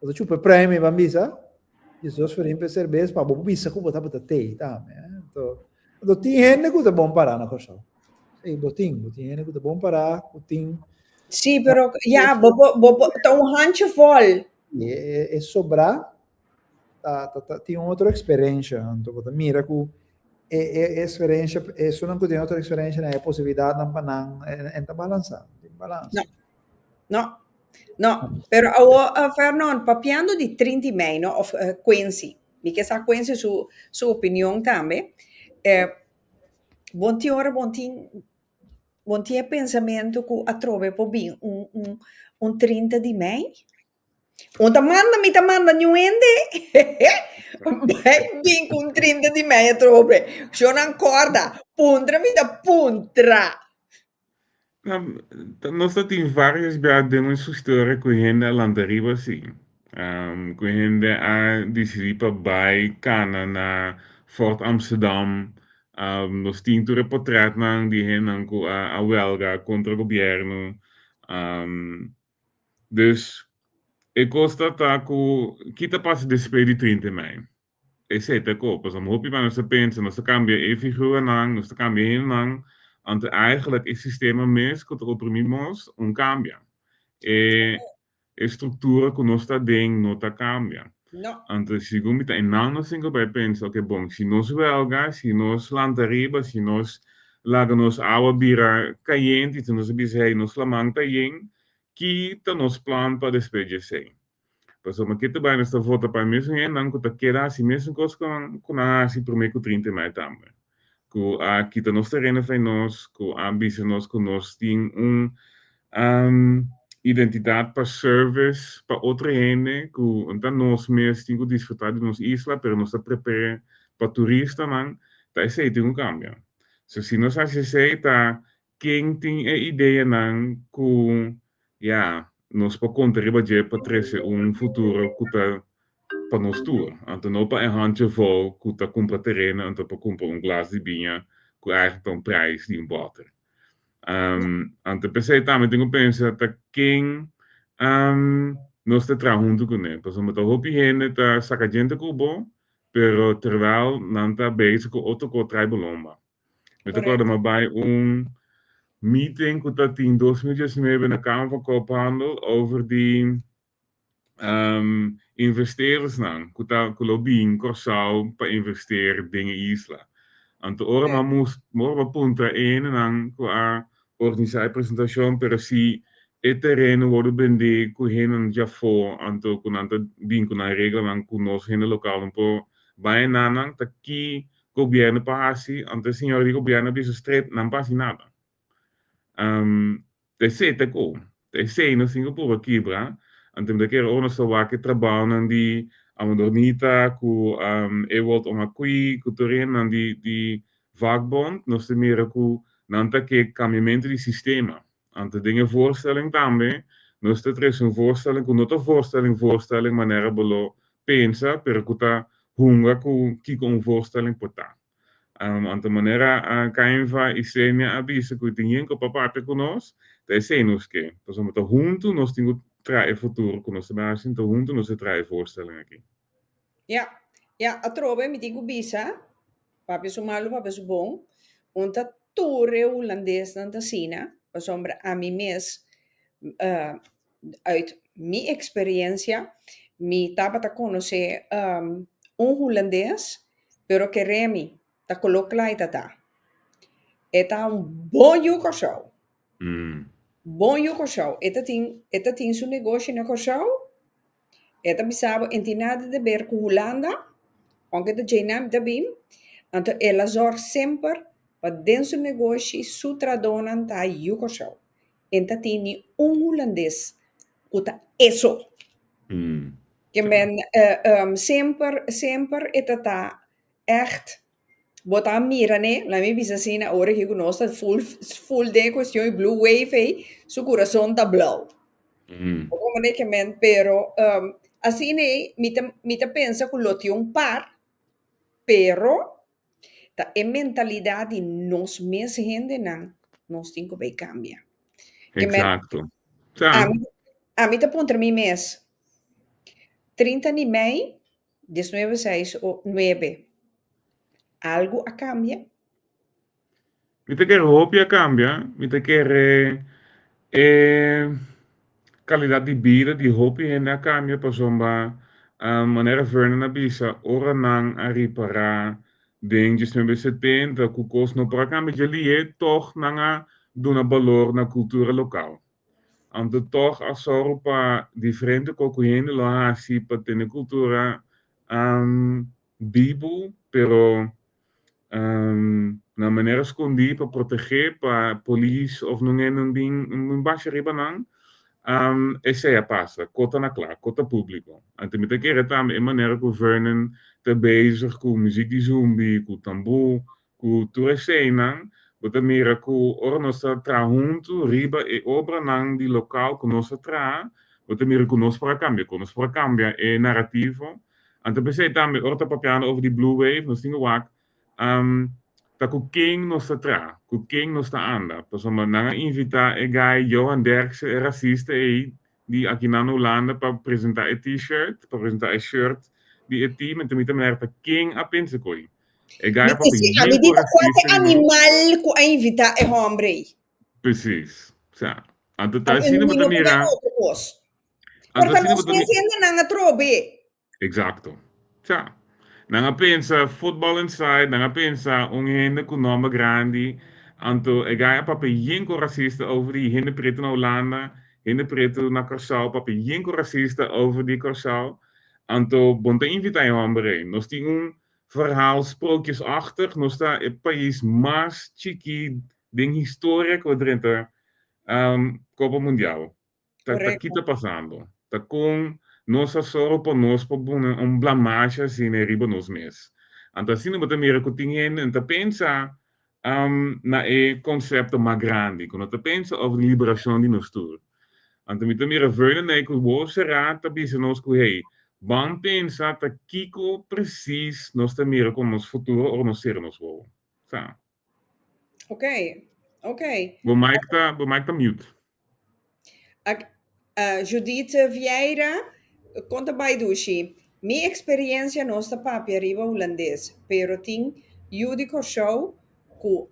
bo ta chupa e pruim e ban bisa, Jesus florin pa e serbes pa bo bisa ku bo tabata tei tambe. Eh. Anto, anto tin hende ku ta bon pará na Kòrsou. Sí, bo tin, bo tin hende ku ta bon pará, ku tin. Sí, pero ya, bo, bo, bo, bo ta un handje vol. E, e, e sobrá ta, ta, ta, tin un otro eksperensha. Anto bo ta mira ku e, e, e eksperensha, esunnan ku tin otro eksperensha nan e posibilidatnan pa nan en ta balansá, tin balansa. No, no, no. Pero awo, Vernon, papiando di 30 di mei, no, of Quincy, mi ke sa Quincy su, su opinion tambe. Eh, bon tin ora bon tin, bon tin e pensamentu ku atrobe por bin un, un, un 30 di mei? Un ta manda, mi ta manda niun hende. Bai bin ku un 30 di mei atrobe. Shownan kòrda, puntra mi ta puntra. Nos ta tin varios bia den nos historia ku hende a lanta riba si. Ku hende a disidí pa bai kana na Fort Amsterdam. Nos tin tur e potretnan di hendenan ku a wèlga kontra gobièrnu. Dus, e kos ta ta ku ki ta pasa despues di 30 mei? Esei ta ko, pasobra hopi bia nos ta pensa nos ta kambia e figuranan, nos ta kambia hendenan, anto eigenlijk e sistema mes ku ta oprimi nos un kambia. E e struktura ku nos ta den no ta kambia. No. Anto segun mi ta einan nos tin ku bai pensa, oke bon, si nos wèlga, si nos lanta riba, si nos laga nos awa bira kayente, si nos a bisa hey nos laman ta yen, ki ta nos plan pa despues di esei? Pasobra ke ta bai nos ta vota pa e mesun hendenan ku ta keda hasi mesun kos ku nan ku nan a hasi promé ku 30 mei tambe. Ku a kita nos tereno fei nos, ku a bisa nos ku nos tin un identidat pa service pa otro hende, ku ta nos mes tin ku disfrutá di nos isla, pero nos ta prepare pa turistanan, ta esei tin ku kambia. So si nos hasi esei ta ken tin e ideanan ku ya nos por konta riba dje pa trese un futuro ku ta pa nos tur. Anto no pa e handje vol ku ta kumpra tereno anto pa kumpra un glas di biña ku eigenlijk ta un prijs di un bòter. Anto p'esei tambe tin ku pensa ta ken nos ta traha huntu kuné. Pasobra ta hopi hende ta saka djente ku bo. pero terwijl nan ta bezig ku otro ko trai bolomba. Mi ta kòrda mi a bai un meeting ku ta tin 2019 na Kamer van Koophandel over di investeerdersnan ku ta ku lo bin Kòrsou pa investeer den e isla. Anto ora mi a mus ora mi a puntra e hendenan ku a organisá e presentashon pero si e tereno wòrdu bendé ku hendenan djafó anto ku nan ta bin ku nan reglanan ku nos hende lokal no por bai enanan ta ki gobièrnu pa hasi anto e señora di gobièrnu a bisa straight nan pa hasi nada. Ta esei ta ku. Ta esei nos tin ku purba kibra. Anto mi ta kere ora nos ta wak e trabounan di Amador Nita ku Ewald Omakui ku tur e hendenan di di vakbond, nos ta mira ku nan ta ke kambiamentu di sistema. Anto den e voorstelling tambe nos ta trese un voorstelling ku no ta voorstelling voorstelling manera bo lo pensa, pero ku ta hunga ku kiko un voorstelling por ta. Anto manera Kainva i Senia a bisa ku tin yen ku pa papia ku nos, ta esei nos ke. Pasobra ta huntu nos tin ku traha e futuro ku nos ta bai hasi, ta huntu nos ta traha e voorstelling aki. Ya, ya, atrobe mi tin ku bisa, papia su malu, papia su bon, un ta tur e hulandesnan ta asina, pasobra ami mes uit mi experiencia, mi tabata conoce un hulandes, pero kere mi, ta color klai ta ta. E ta un bon yu Kòrsou. Bon yu Kòrsou. E ta tin, e ta tin su negoshi na Kòrsou. E ta bisa bo, en tin nada de ber ku Hulanda, aunke ta djei mi ta bin. Anto el a zòrg semper pa den su negoshi su trahadónan ta yu Kòrsou. En ta tin ni un hulandes ku ta eso. Ke men semper, semper e ta ta ègt bo ta mira ne, laat mi bisa asina ora aki ku nos ta full full den e kuestion di blue wave ei, su kurason ta blou. Bo komprende ke men? Pero asina ei mi ta mi ta pensa ku lo tin un par, pero Ta e mentalidad di nos mes hendenan nos tin cu bay cambia. Ke men, Exacto. Sa. ami, ami ta puntra mi mes, 30 di mei, 19 seis o nuebe, algo a cambia? Mi ta kere hopi a cambia. Mi ta kere e calidad di bida di hopi hende a cambia pasobra manera Vernon a bisa ora nan a ripara den diesnuebe setenta cu cos no por a cambia djalie tog nan a duna balor na cultura local. Anto tog a soru pa diferente co cu hende lo a haci pa tene cultura bibu pero na manera skondí pa protegé pa polis òf nun hende no bin no basha riba nan, esei a pasa, ko ta na kla, ko ta públiko. Anto mi ta kere tambe e manera ku Vernon ta bezig ku muzik di zumbi, ku tambú, ku tur eseinan, bo ta mira ku ora nos ta traha huntu riba e obranan di lokal ku nos a traha, bo ta mira ku nos por a kambia, ku nos por a kambia e narativo. Anto p'esei tambe ora ta papiando over di Blue Wave nos tin ku wak ta ku ken nos ta traha, ku ken nos ta anda. Pasobra nan a invitá e guy Johan Derksen, e rasista ei di akinan na Hulanda pa presentá e T-shirt, pa presentá e shirt di e team. Anto mi ta mira ta ken a pensa ku ei. E guy Mi a papia si, a mi yen di ku ta kualke rasista di nos. animal ku a invitá e hòmber ei. Precies. Sa. Anto ta Anto asina mi bo ta no por mira. den otro kos. Anto Porque asina bo nos ta mes mira. hendenan atrobe. Exacto. Sa. Nan a pensa Football Inside, nan a pensa un hende ku nomber grandi. Anto e guy a papia yen ku racista over di hende pretu na Hulanda, hende pretu na Kòrsou, papia yen ku racista over di Kòrsou. Anto bon ta invita e homber ei. Nos tin un verhaal sprookjesachtig. Nos ta e pais mas chiki den historia ku a drenta Copa Mundial. Ta ta ki Correcto. ta pasando? Ta kon nos a sòru pa nos por pone un blamashe asina riba nos mes? Anto asina bo ta mira ku tin hende no ta pensa na e konsepto mas grandi, ku no ta pensa over di liberashon di nos tur. Anto mi ta mira Vernon ei ku wou será ta bisa nos ku hey, ban pensa ta kiko presis nos ta mira komo nos futuro ora nos sera nos wowo. Sa. Ok, ok. Bo mic ta, bo mic ta mute. Ak, Judith Vieira, kon ta bai dushi? Mi experiencia nos ta papia riba Hulandes, pero tin yu di Kòrsou ku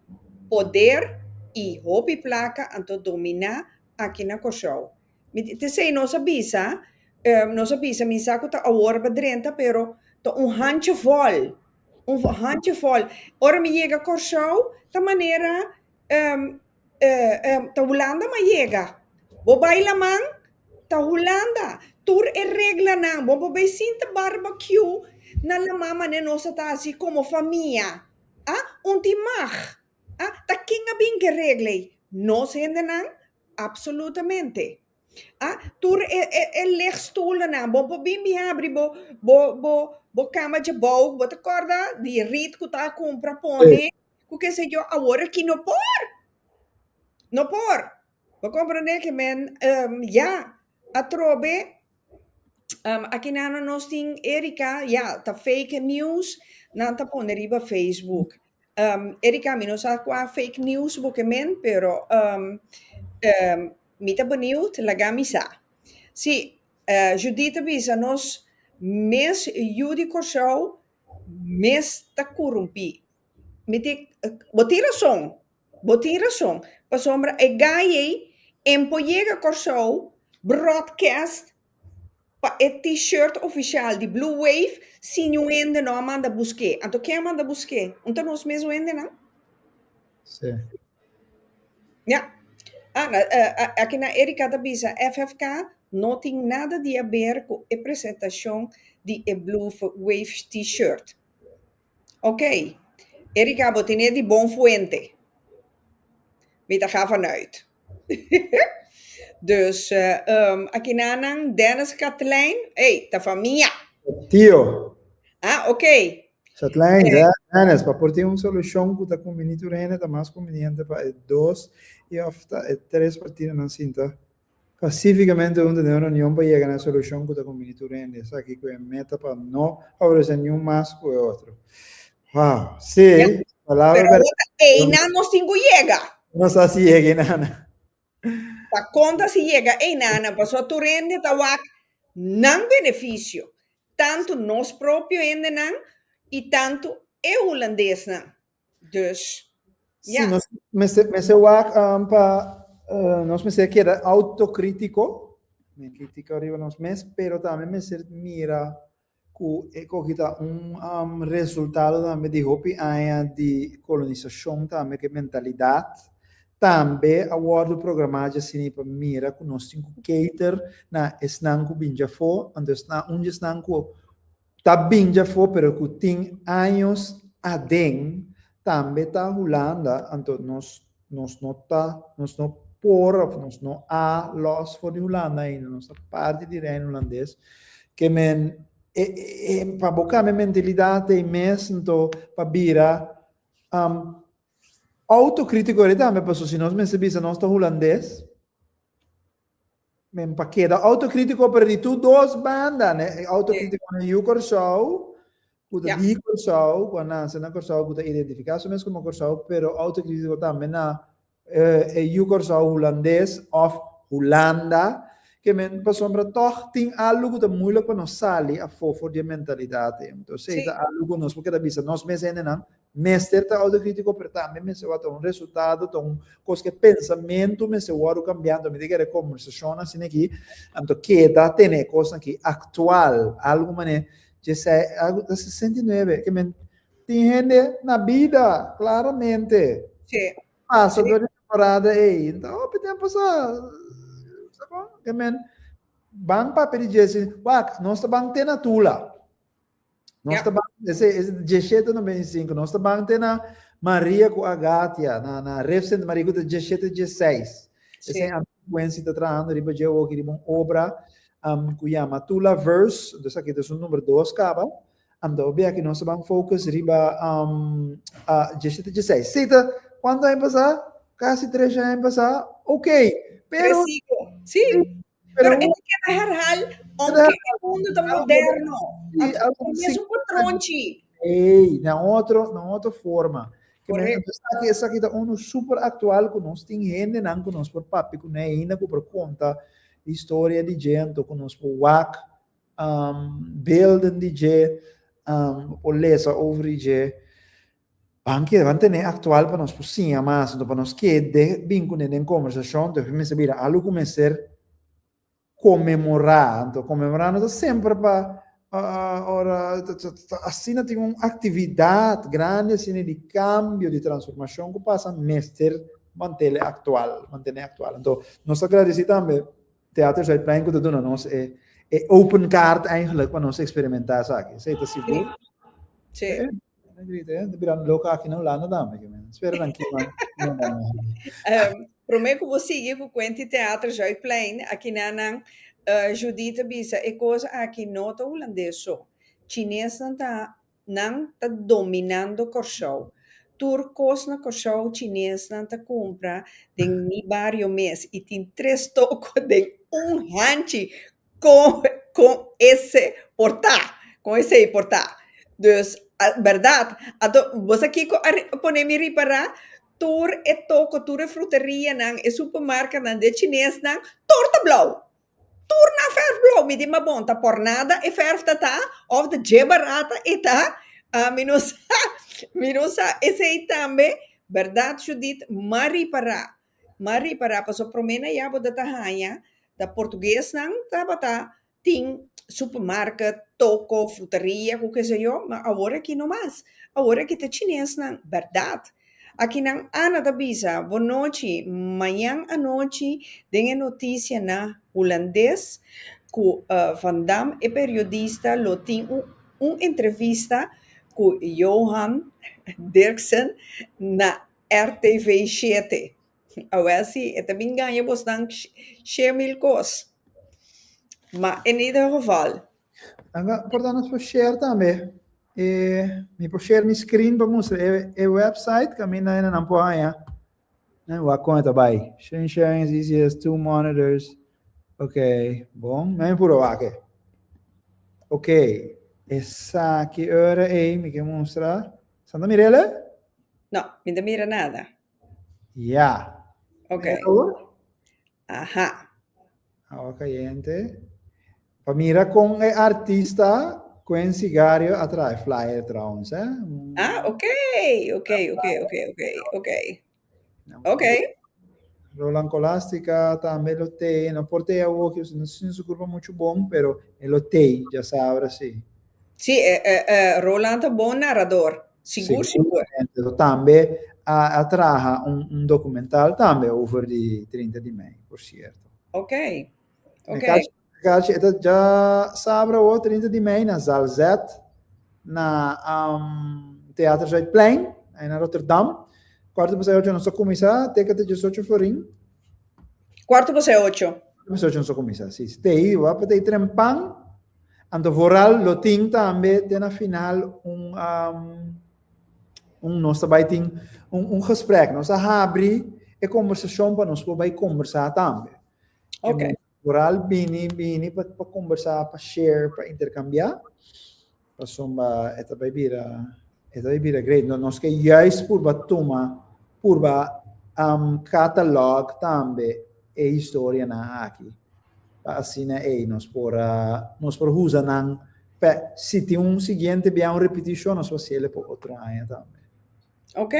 poder i hopi plaka anto dominá aki na Kòrsou. Mi di, T'esei nos a bisa, nos a bisa, mi sa ku ta awor ba drenta, pero ta un handje vol, un handje vol. Ora mi yega Kòrsou, ta manera ta Hulanda m'a yega. Bo bai laman, ta Hulanda. Tur e reglanan, bo por bai sinta barbecue na laman manera nos a ta hasi komo famia. Ah, un tin mag. Ah, ta ken a bin ke regla ei? Nos hendenan? Absolutamente. Ah, tur e e e legstoelnan, bo por bin bin habri bo bo bo bo kama djabou, bo ta kòrda di rit ku ta kumpra pone, ku ke se yo, awor aki no por. No por. Bo komprendé ke men ya, atrobe aki nan nos tin Erika, ya, ta fake news nan ta pone riba Facebook. Erika, mi no sa kua fake news bo ke men, pero mi ta benieuwd, laga mi sa. Si, Judith a bisa nos mes yu di Kòrsou mes ta korumpí. Mi tin, bo tin rason, bo tin rason, pasobra e gai ei en por yega Kòrsou broadcast pa e t-shirt ofisial di Blue Wave si niun hende no a manda busk'é. Anto ken a manda busk'é? Un ta nos mes hendenan? Sí. Ja. Ah, na, aki na Erika ta bisa FFK no tin nada di haber ku e presentashon di e Blue Wave t-shirt. Ok. Erika, bo tene di bon fuente. Mi ta ga vanuit. Dus aki nanan Dennis Katlijn, ey, ta famia. Tio. Ah, ok. Katlijn, Dennis, pa por tin un solucion cu ta cumbini tur hende ta mas conveniente pa e dos y of ta e tres partidonan sinta pacificamente hunto den un reunion pa yega na e solucion cu ta cumbini tur hende. Esaki cu e meta pa no favorece niun mas cu e otro. Wow, sí. Palabra Pero awor ta einan nos tin ku yega. No sa si yega einana. Ta konta si yega einana, pasobra tur hende ta wak nan benefisio, tantu nos propio hendenan i tantu e hulandesnan. Dus, ya. Sí, nos mester, mester wak um, pa uh, nos mester keda autokritiko, men kritika riba nos mes, pero tambe mester mira ku e koki ta un resultado tambe di hopi aña di kolonisashon tambe ku e mentalidat tambe a wòrdu programá dje asina pa mira ku nos tin ku cater na esnan ku bin djafó, anto esnan un di esnan ku ta bin djafó pero ku tin años aden tambe ta Hulanda, anto nos nos no ta nos no por of nos no a los for di Hulanda ainda, nos ta parti di Reino Hulandes, ke men e e pa bo kambia mentalidat ei mes nto pa bira um autokritiko eri tambe paso si nos mester bisa nos ta Hulandes Men pa keda autocrítico pero di tur dos banda, ne? Autocrítico na yu Kòrsou, ku ta di Kòrsou, ku a nase na Kòrsou, ku ta identifiká su mes komo Kòrsou, pero autocrítico tambe na e yu Kòrsou hulandes òf Hulanda, ke men pasobra tòg tin algu ku ta moeilijk pa nos sali afó for di e mentalidat ei. Entonces esei ta algu ku nos por keda bisa nos mes hendenan Mester ta autocrítico, pero tambe mester wak ta un resultado, ta un cos cu e pensamento mester wordo cambia. Anto mi ta kere conversacionnan asina aki, anto keda tene e cosnan aki actual, algo mane djesei, algo ta 69, ke men tin hende na bida, claramente. Pasa door di temporada ei, anto hopi tempo sa, sa con? Ke men ban papia di djesi, wak, nos ta ban te na Tula. Nos ta ban, ese, ese 1795, nos ta ban te na Maria ku Agatia, na, na Ref Sint Maria ku ta 1716. Ese sí. Quincy ta trahando riba dje oki riba un obra um, ku yama Tula Verse, dus aki ta su number 2 kaba. Anto obi aki nos ta ban focus riba um, uh, 1716. Sí, ta, cuánto aña pasá? Casi tres aña pasá. Ok, pero... Sí. Pero e ta keda herhal, aunke e mundo ta moderno. Anto es un patronchi. Ey, na otro, na otro forma. Correcto. Esaki, esaki ta uno super actual ku nos tin hendenan ku nos por papia kuné ainda ku por konta historia di dje anto ku nos por wak. um, beelden di dje, um, por lesa over di dje. Ban keda, ban tene aktual pa nos por siña mas, anto pa nos kede bin kuné den kombersashon, te mester bira algu ku mester konmemorá. Anto konmemorá no ta semper pa ora asina tin un aktividat grandi asina di kambio, di transformashon ku pasa mester mantele aktual, mantene aktual. Anto nos ta gradisí tambe Theater Zuidplein ku ta duna nos e e open kaart eigenlijk pa nos eksperimentá esaki. Esei ta sigur. Sí. Eh, grita, eh, birando loko aki na Hulanda tambe. Spera dan ki man. Um, promé ku bo sigui ku kuenti Theater Zuidplein, aki nan uh, Judith a bisa e kos aki no ta hulandes so. Chinesnan ta Nan ta dominando Kòrsou. Tur kos na Kòrsou chinesnan ta kumpra den mi bario mes i tin tres toko den un hanchi kon kon ese por ta, kon esei por ta. Dus bèrdat. Anto bo sa kiko a pone mi ripará? Tur e toko, tur e fruterianan, e supermarketnan di e chinesnan tur ta blou. Tur nan verf blou, mi di ma bon, ta por nada e verf ta ta, of ta dje barata e ta, ah, mi no sa, mi no sa, esei tambe, berdad Judith, m'a ripará, m'a ripará, pasobra promé na ya bo ta ta haña, ta portuguesnan tabata tin supermarket, toko, fruteria, ku ke se yo, ma awor aki no mas, awor aki ta chinesnan, berdad. Akinan Ana ta bisa, Bonochi, mañan anochi den e notisia na hulandes ku Van Dam e periodista lo tin un un entrevista ku Johan Derksen na RTV shete. Awel si e ta bin gaña bosnan she mil kos. Ma en ieder geval. Anga por ta nos por share tambe. E, mi por share mi screen pa mustra e, e website kaminda hende nan por haña. Eh, wak kon e ta bai. Screen sharing is easy as two monitors. Ok, bon. Mi puro wak e. Ok, esaki ora ei mi ke mustra. Santa Mirele? No, mi ta mira nada. Ja. Ok. Aha. Awa cayente. Pa mira con e artista Quincy Gario a traha e flyer trouwens, hè. Ah, ok. Ok, ok, ok, ok, ok. Ok. Roland Colastica tambe lo tei. No por tei awo, que no sin su curva mucho bon, pero e lo tei, ya sabra, sí. Sí, eh, eh, eh, Roland ta bon narrador. Sigur, sigur. Pero tambe a, a traha un, un documental tambe over di 30 di mei, por cierto. Ok. Ok. Kachi, eta ja sabra o 30 di mei na Zaal Z na um, Theater Zuidplein, aí na Rotterdam. Cuarto pasai ocho nos a cuminsa, teka te 18 florin. Cuarto pasai ocho. Cuarto pasai ocho nos a cuminsa, si. Tei, wapa tei trempan. Anto vooral lo tin tambe te na final un um, un nos ta bai tin un, un gesprek. Nos a habri e conversacion pa nos por bai conversa tambe. Ok. Vooral bini bini pa pa conversa, pa share, pa intercambia. Pasobra e ta bai bira e ta bai bira great. No, nos ke juist purba tuma purba um, catalog tambe e historianan aki. Pa asina ei nos por a nos por usa nan pa si tin un siguiente bia un repeticion nos por haciele pa otro aña tambe. Ok,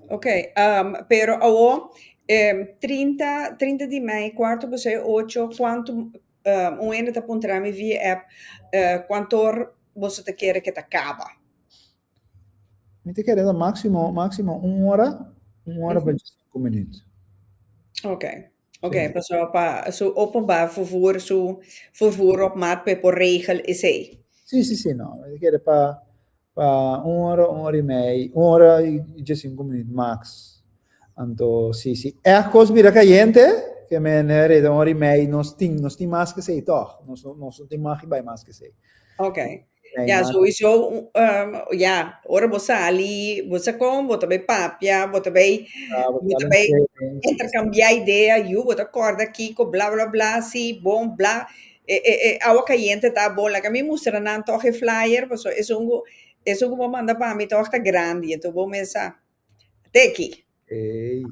ok. Um, pero awo eh, 30, 30 di mei, cuarto pasai ocho, cuanto um, un hende ta puntra mi via app, uh, cuantor boso ta kere ke ta caba? Mi ta kere ta máximo, máximo un hora, un hora pa 5 minuut. Ok, ok, pasobra pa su openbaar vervoer, su vervoer op maat pe por regel esei. Sí, sí, sí, no. Mi ta kere pa, pa un hora, un hora y mei, un hora y 5 minuut max. Anto, sí, sí. Echt kos bira cayente, ke men reda un hora y mei, nos tin, nos tin mas ke esei toch. Nos, nos no tin mag bai mas ke esei. Ok. Ja, sowieso, um, ja, ora bo sali, bo sa kon, bo ta bay papia, bo ta bay, bo ta bay intercambiar idea, yu, bo ta corda kiko, bla, bla, bla, si, bon, bla. E, e, e awa cayente ta bon. Laga mi mustra nan toch e flyer, paso esun ku, esun ku bo manda pa mi toch ta grandi, enton bo mesa, teki. Ey.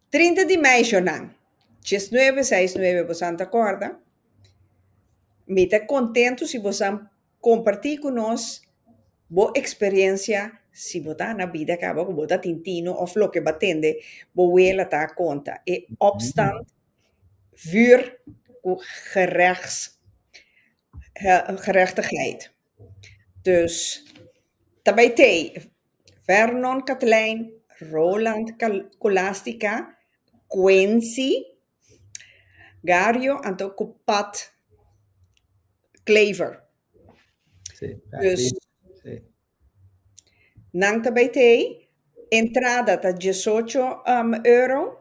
30 di mei, Shonan. 19, 6, 9, bo santa corda? Mi ta kontentu si bosan kompartí ku nos bo eksperensia si bo ta na bida kaba ku bo ta tin tino òf loke bo a tende bo wela ta konta. E opstand vuur ku gerechts gerechtigheid. Dus ta bai tei Vernon Katelijn, Roland Colastica, Quincy Gario anto ku Pat Klever. Sí, Dus sí. nan ta bai tei, entrada ta 18 um, euro.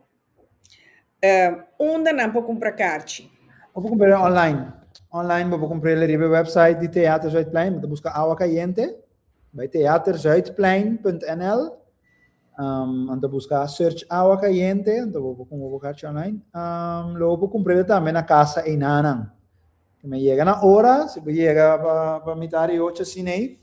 Uh, unda nan por kumpra karchi? Bo por kumpra online. Online bo por kumpra riba e website di Theater Zuidplein. Bo ta buska Awa Kayente. Bai theaterzuidplein.nl. Um, anto buska search Awa Kayente. Anto bo por kumpra bo karchi online. Um, lo bo por kumpra tambe na kasa einanan. Ke men yega na ora, si bo yega pa, pa mitar di ocho asina ei,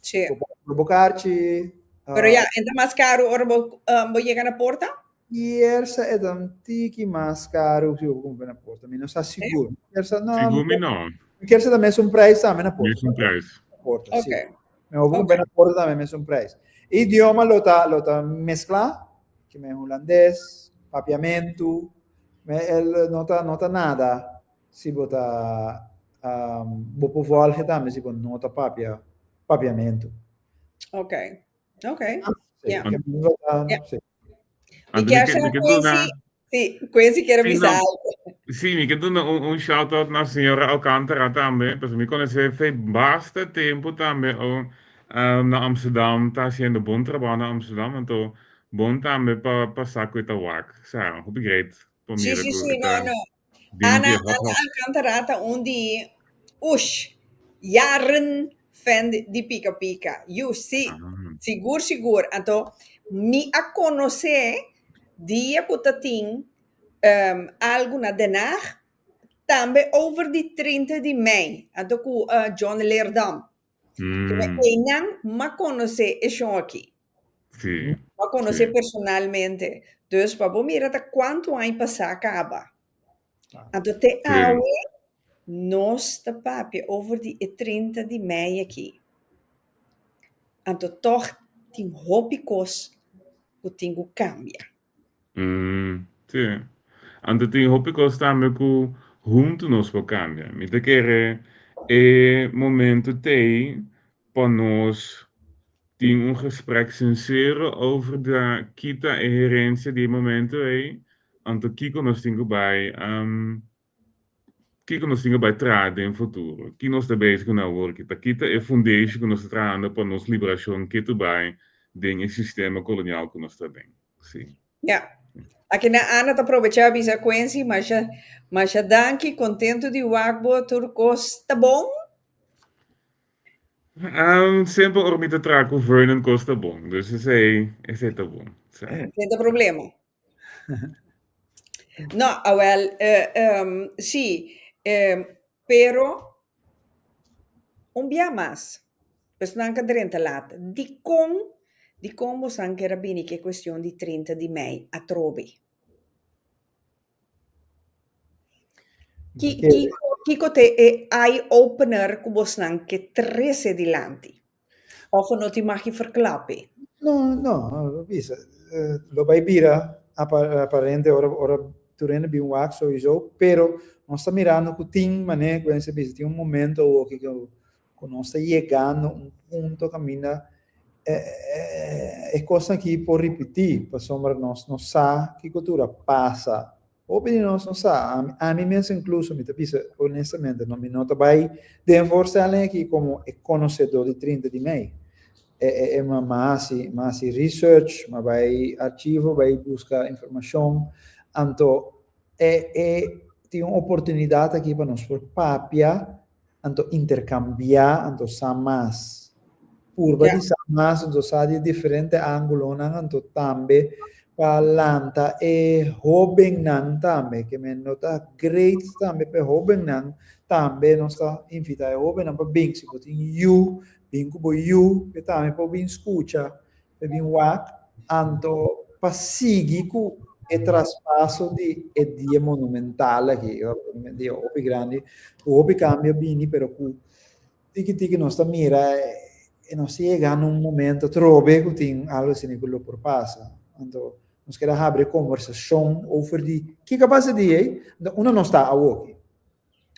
Sí. bo por kumpra bo karchi. Pero ya, e ta mas karu ora bo, um, bo yega na porta? Kier sa e ta un tiki mas karu si bo kumpra na porta. Mi no sa sigur. Kier sa, no, Sigur mi no. Mi kier sa ta mesun prijs tambe na porta. Mesun prijs. Na porta, si. Ok. Mi bo kumpra na porta tambe mesun prijs. Idioma lo ta, lo ta mezcla, ke men hulandes, papiamentu, me el no ta, no ta nada si bo ta, um, bo por volge tambe si bo no ta papia papiamentu. Ok. Ok. Sí, Ja. ke men lo ta, Ja. sí. Mi Anto mi kier ke sa mi ke duna Quincy, sí, Quincy kier Sí, bisa no. algo. Sí, mi ke duna un un shout out na señora Alcántara tambe, pasobra mi konosé fe basta tempu tambe o na Amsterdam, ta hasiendo bon trabou na Amsterdam, anto bon tambe pa pa sa ku e ta wak. Sa, hopi great pa Sí, mira sí, ku sí, e no, ta no. den Ana, di hot Ana hot. Alcántara ta un di, ush, jaren fan di Pika Pika. Yu, sí, Ah. sigur, sigur. Anto, mi a konosé dia ku ta tin um, algu na Den Haag, tambe over di 30 di mei, anto ku uh, John Leerdam. Mm. Einan m'a konosé e shon aki. Sí. M'a konosé Sí. personalmente. Dus pa bo mira ta kuantu aña pasá kaba. Anto te Sí. awe nos ta papia over di e 30 di mei aki. Anto tòg tin hopi kos ku tin ku kambia. Mm, sí. Anto tin hopi kos tambe ku huntu nos por kambia. Mi ta kere e momento t'ei pa nos tin un gesprek sinsero over da kita e herensia di e momento ei, anto kiko nos tin ku bai Kiko nos tin ku bai traha den futuro? Ki nos ta bezig ku awor ki ta kita e fundeshi ku nos ta trahando pa nos liberashon ketu bai den e sistema kolonial ku nos ta den? Sí. Ja. Aki na Ana ta probechá bisa Quincy, masha, masha danki, kontentu di wak bo, tur kos ta bon? Um, semper ora mi ta traha ku Vernon kos ta bon, dus esei, esei ta bon. Sa. Sin ta problema. No, awel, eh, um, sí, eh, pero un bia mas, personan ka drenta laat. Dikon, dikon bosan kier a bini ku e kuestion di 30 di mei atrobe? Ki, Porque kiko, kiko te e eye-opener ku bosnan ke trese dilanti? Of no tin mag di verklapi? No, no, bisa, lo bai bira aparente ora ora tur hende bin wak sowieso, pero nos ta mirando ku tin manera ku hende bisa tin un momento awoki ku ku nos ta yegando un punto kaminda e kosnan aki por ripití pasobra nos no sa kiko tur a pasa. Hopi di nos no sa, ami, ami mes incluso, mi ta bisa honestamente, no, mi no ta bai den voorstelling aki como e conocedor di 30 di mei. E, e, e ma, ma hasi, ma hasi research, ma bai archivo, bai busca informacion. Anto, e, e tin un oportunidad aki pa nos por papia anto interkambiá, anto sa mas. Purba Ja. di sa mas, anto sa di diferente ángulonan, anto tambe pa lanta e hóbennan tambe, ke men no ta great tambe pa e hóbennan, tambe nos ta invitá e hóbennan pa bin, si bo tin yu, bin ku bo yu, p'e tambe por bin skucha, p'e bin wak, anto pa sigui ku. E traspaso di e dia monumental aki, dia hopi grandi, ku hopi kambio bini, pero ku tiki tiki nos ta mira e nos ta yega na un momento atrobe ku tin algo asina ku lo por pasa. Anto nos keda habri e kombersashon over di kiko a pasa di ei, anto unda nos ta awoki.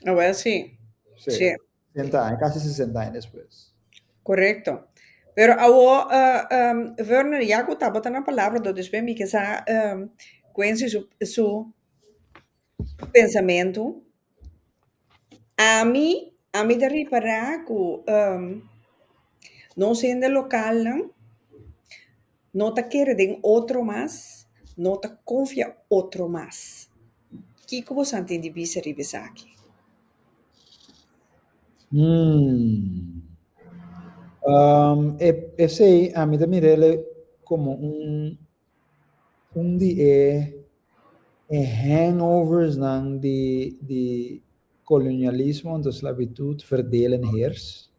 Awel si. Sí. Sí. 60 aña, kasi 60 aña despues. Korekto. Pero awo, uh, um, Werner, ya ku tabata na palabra, do despues mi ke sa um, Quincy su, su pensamentu. Ami, ami ta ripará ku um, nos hende lokalnan no ta kere den otro mas, no ta konfia otro mas. Kiko boso a tin di bisa riba esaki? Hmm. Um, e, esei ami ta mir'é como un un di e e hangovers nan di di kolonialismo, anto sklabitut, verdeel en heers.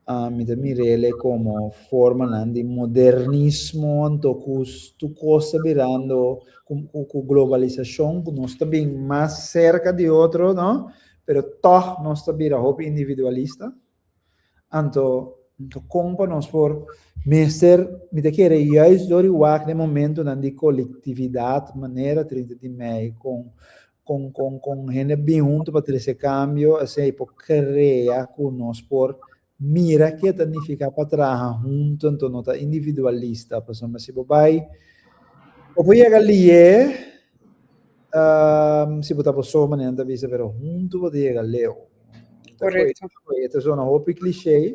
Mi ta mir'é komo formanan di modernismo anto ku tur kos ta birando ku ku globalisashon ku nos ta bin mas serka di otro no pero tòg nos ta bira hopi individualista anto anto kon pa nos por mester mi ta kere juist dor di wak den momentonan di kolektividat manera 30 di mei kon Con con con hende bin hunto pa trece cambio, esey por crea cu nos por mira ke ta nifica pa traha hunto, enton no ta individualista, pasobra si bo bay, bo por yega lié, si bo ta bo so manera nan ta bisa, pero hunto bo ta yega leu. Correcto. E ta zona hopi cliché,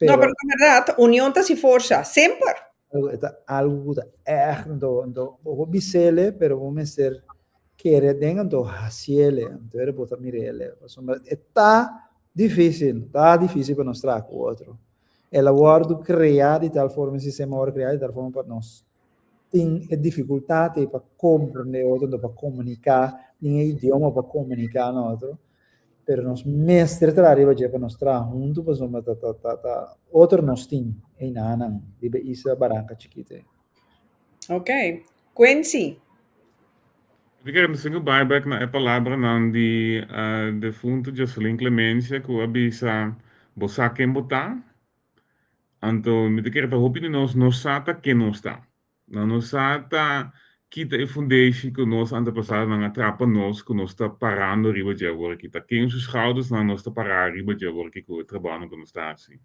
No, pero ta berdad, union ta si forsa, semper. E ta algo ku ta ègt, anto, anto bo por bis'ele, pero bo mester kere den, anto hasiele, anto ora bo ta mir'ele. Pasobra e ta difísil, ta difísil pa nos traha ku otro. El a wòrdu kreá di tal forma, e sistema a wòrdu kreá di tal forma pa nos tin e difikultat ei pa komprendé otro, anto pa komuniká, tin e idioma pa komuniká na otro. Pero nos mester traha riba dje pa nos traha huntu pasobra ta ta ta ta otro nos tin einanan riba e isla Baranka Chikito ei. Ok. Quincy. Mi kere mester ku bai bek na e palabranan di defuntu Joselin Clemencia ku a bisa, Bo sa ken bo ta? Anto mi ta kere ta hopi di nos no sa ta ken nos ta. Nan no sa ta kita e fundeshi ku nos antepasadonan a traha pa nos ku nos ta parando riba dje awor aki. Ta ken su schoudersnan nos ta pará riba dje awor aki ku e trabounan ku nos ta hasi.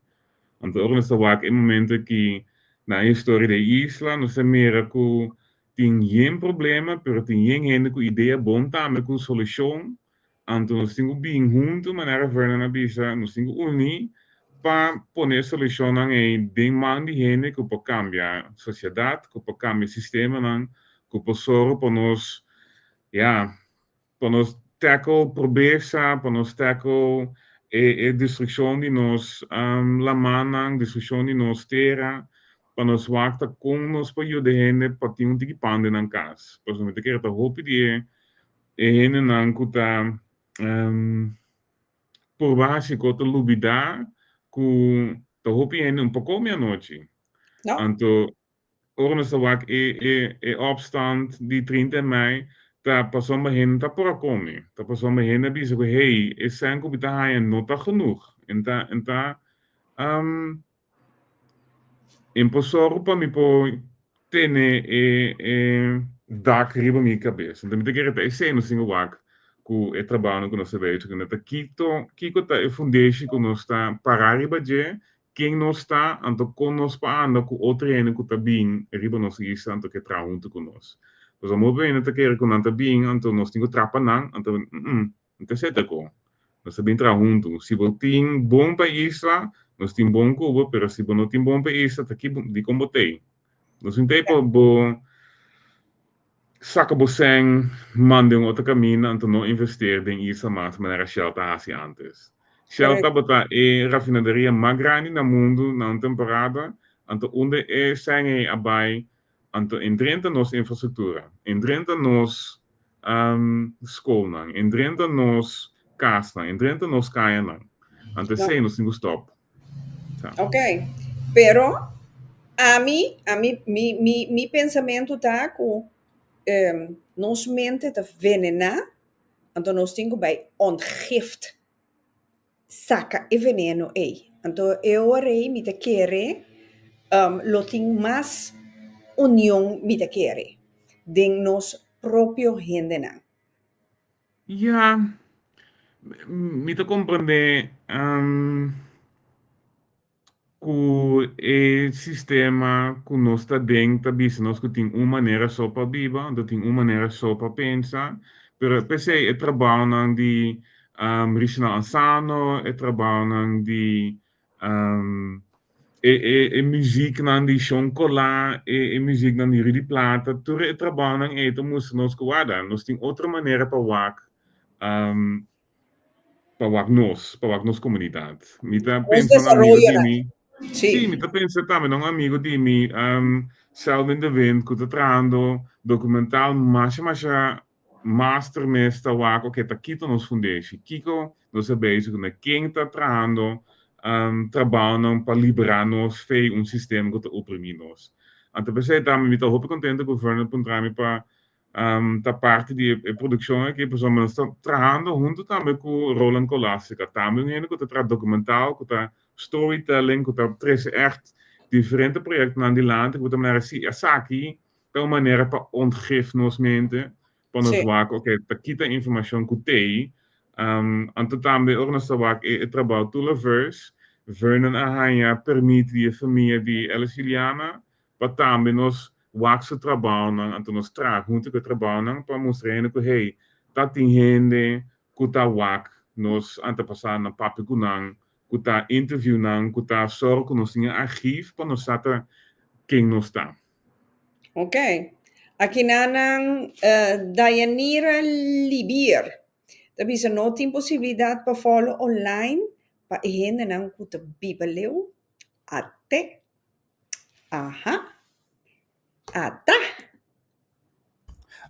Anto ora nos ta wak e momento aki na e historia di e isla nos ta mira ku tin yen problema pero tin yen hende ku idea bon tambe ku solushon. Anto nos tin ku bin huntu, manera Vernon a bisa, nos tin ku uní pa pone e solushonnan ei den man di hende ku por kambia sosiedat, ku por kambia sistemanan, ku por soru pa nos, ya, pa nos tackle pobresa, pa nos tackle e e destrukshon di nos lamannan, destrukshon di nos tera, pa nos wak ta kon nos por yuda hende pa tin un tiki pan den nan kas. Pasobra mi ta kere ta hopi di e E hendenan ku ta purba hasi kos ta lubidá ku ta hopi hende un por komi anochi. No. Anto ora nos ta wak e e e opstand di 30 di mei ta pasobra hende ta por a komi. Ta pasobra hende a bisa ku hey e sèn ku mi ta haña no ta genoeg. En ta en ta En por sòru pa mi por tene e e dak riba mi kabes. Enton mi ta kere ta esei nos tin ku wak ku e trabounan ku nos ta bezig kuné. Ta kito kiko ta e fundeshi ku nos ta pará riba dje, ken nos ta, anto kon nos por anda ku otro hende ku ta bin riba nos isla anto ke traha huntu ku nos. Pasobra hopi hende ta kere ku nan ta bin anto nos tin ku traha pa nan, anto N ta seta ku nos ta bin traha huntu. Si bo tin bon pa isla, nos tin bon ku bo, pero si bo no tin bon pa isla, ta ki dikon bo t'ei? Nos tin t'ei pa bo saka bo sèn, manda un otro kaminda, anto no investeer den isla mas manera Shell ta hasi antes. Shell tabata e rafinaderia mas grandi na mundu na un temporada, anto unda e sèn ei a bai, Anto en drenta nos infrastruktura, en drenta nos skolnan, en drenta nos kasnan, en drenta nos kayanan. Anto esei nos tin ku stòp. Ok, pero Ami, ami, mi, mi, mi pensamentu ta ku nos mente ta venená, anto nos tin ku bai ontgift, saka e veneno ei. Anto e ora ei mi ta kere lo tin mas union mi ta kere den nos propio hendenan. Ya, mi ta komprendé ku e sistema ku nos ta den ta bisa nos ku tin un manera so pa biba, anto tin un manera so pa pensa, pero p'esei e trabounan di Regional Ansano, e trabounan di e e e muziknan di Shon Colá, e e muziknan di Rudy Plata, tur e trabounan ei ta mustra nos ku wada, nos tin otro manera pa wak pa wak nos, pa wak nos komunidat. Mi ta Nos pensa un amigo di desaroyonan. mi, Sí. sí, mi ta pensa tambe na un amigo di mi, Selwyn de Wind, ku ta trahando dokumental masha masha master mes ta wak, oke, ta kiko nos fundeshi, kiko nos ta bezig kuné, ken ta trahando trabounan pa liberá nos fei un sistema ku ta oprimí nos. Anto p'esei tambe mi ta hopi kontento ku Vernon puntra mi pa ta parti di e produkshon aki pasobra nos ta trahando huntu tambe ku Roland Colastica, tambe un hende ku ta traha dokumental, ku ta storytelling, ku ta trese ègt diferente proyektonan dilanti ku ta manera si esaki ta un manera pa ontgif nos mente, pa nos wak oke ta kita informashon ku t'ei, anto tambe ora nos ta wak e trabou Tulaverse, Vernon a haña permit di e famia di Ellis Juliana pa tambe nos wak su trabounan, anto nos traha huntu ku e trabounan pa mustra hende ku hey, ta tin hende ku ta wak nos antepasadonan, papia ku nan, ku ta interview nan, ku ta sòru ku nos tin e archief pa nos sa ta ken nos ta. Ok. Akinanan Dayanira Libier ta bisa no tin posibilidat pa follow online pa e hendenan ku ta biba leu ate. Aha. Ata.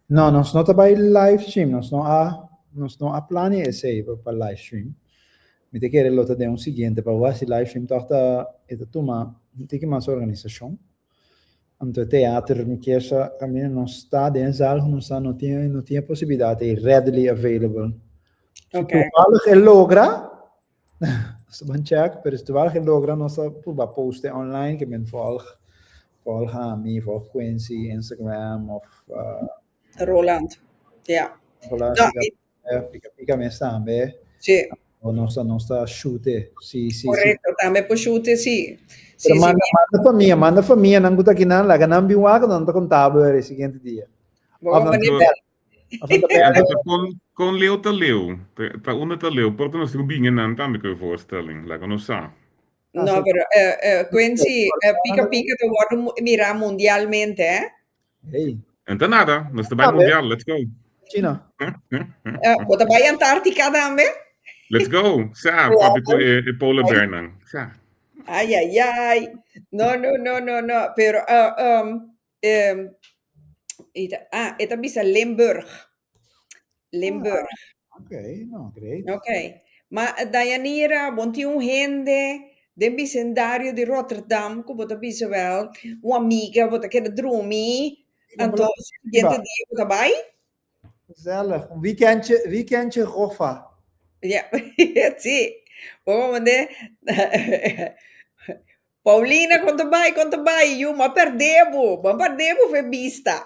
No, nos no ta bai live stream. Nos no a, nos no a plania esei pa, pa live stream. Mi ta kere lo ta den un siguiente pa wak si live stream toch ta, e ta tuma un tiki mas organisashon. Anto e teater mi kier sa kaminda nos ta den e zaal ku nos ta no tin, no tin e posibilidat ei readily available. Si Ok. toevallig e logra, Nos ta ban check, pero si toevallig e logra nos ta purba poste online ke men volg, volg ami, volg Quincy, Instagram of uh, Roland. Ja. Roland, No, Pika, eh, Pika Pika mes tambe. Sí. O nos ta nos ta shoote. Si, si, si. Correcto, tambe por shoote, sí. Sí, Pero sí. manda, manda famia, manda famia nan ku ta akinan, laga nan bin wak, nan ta konta bo e siguiente dia. Bo Of nan wanneer Anto, bel. of nan ta bel. anto ta kon, kon leu ta leu. Ta, ta unda ta leu. Por ta nos tin ku bini nan tambe ku e voorstelling. Laga nos sa. Ah, No, sí. pero eh, eh, Quincy, eh, Pika Pika ta wordo mu- mirá mundialmente, eh? Hey. Enta nada, nos ta bai Tambe. mundial, let's go. China. Eh, bo ta bai Antarctica tambe? Let's go. Sa, papi ku e, e polar bear nan. Sa. Ay, ay, ay. No, no, no, no, no. Pero, uh, um, um, ita, ah, e ta bisa Limburg. Limburg. Ah, ok, no, great. Ok. Ma Dayanira, bon tin un hende den bisendario di Rotterdam ku bo ta bisa wel, un amiga, bo ta keda drumi, anto siguiente dia bo ta bai? Gezellig. Un weekendje, weekendje Roffa. Ja, sí. Bo mande Paulina, kon ta bai, kon ta bai? Yu, m'a perdé bo, m'a perdé bo fe bista.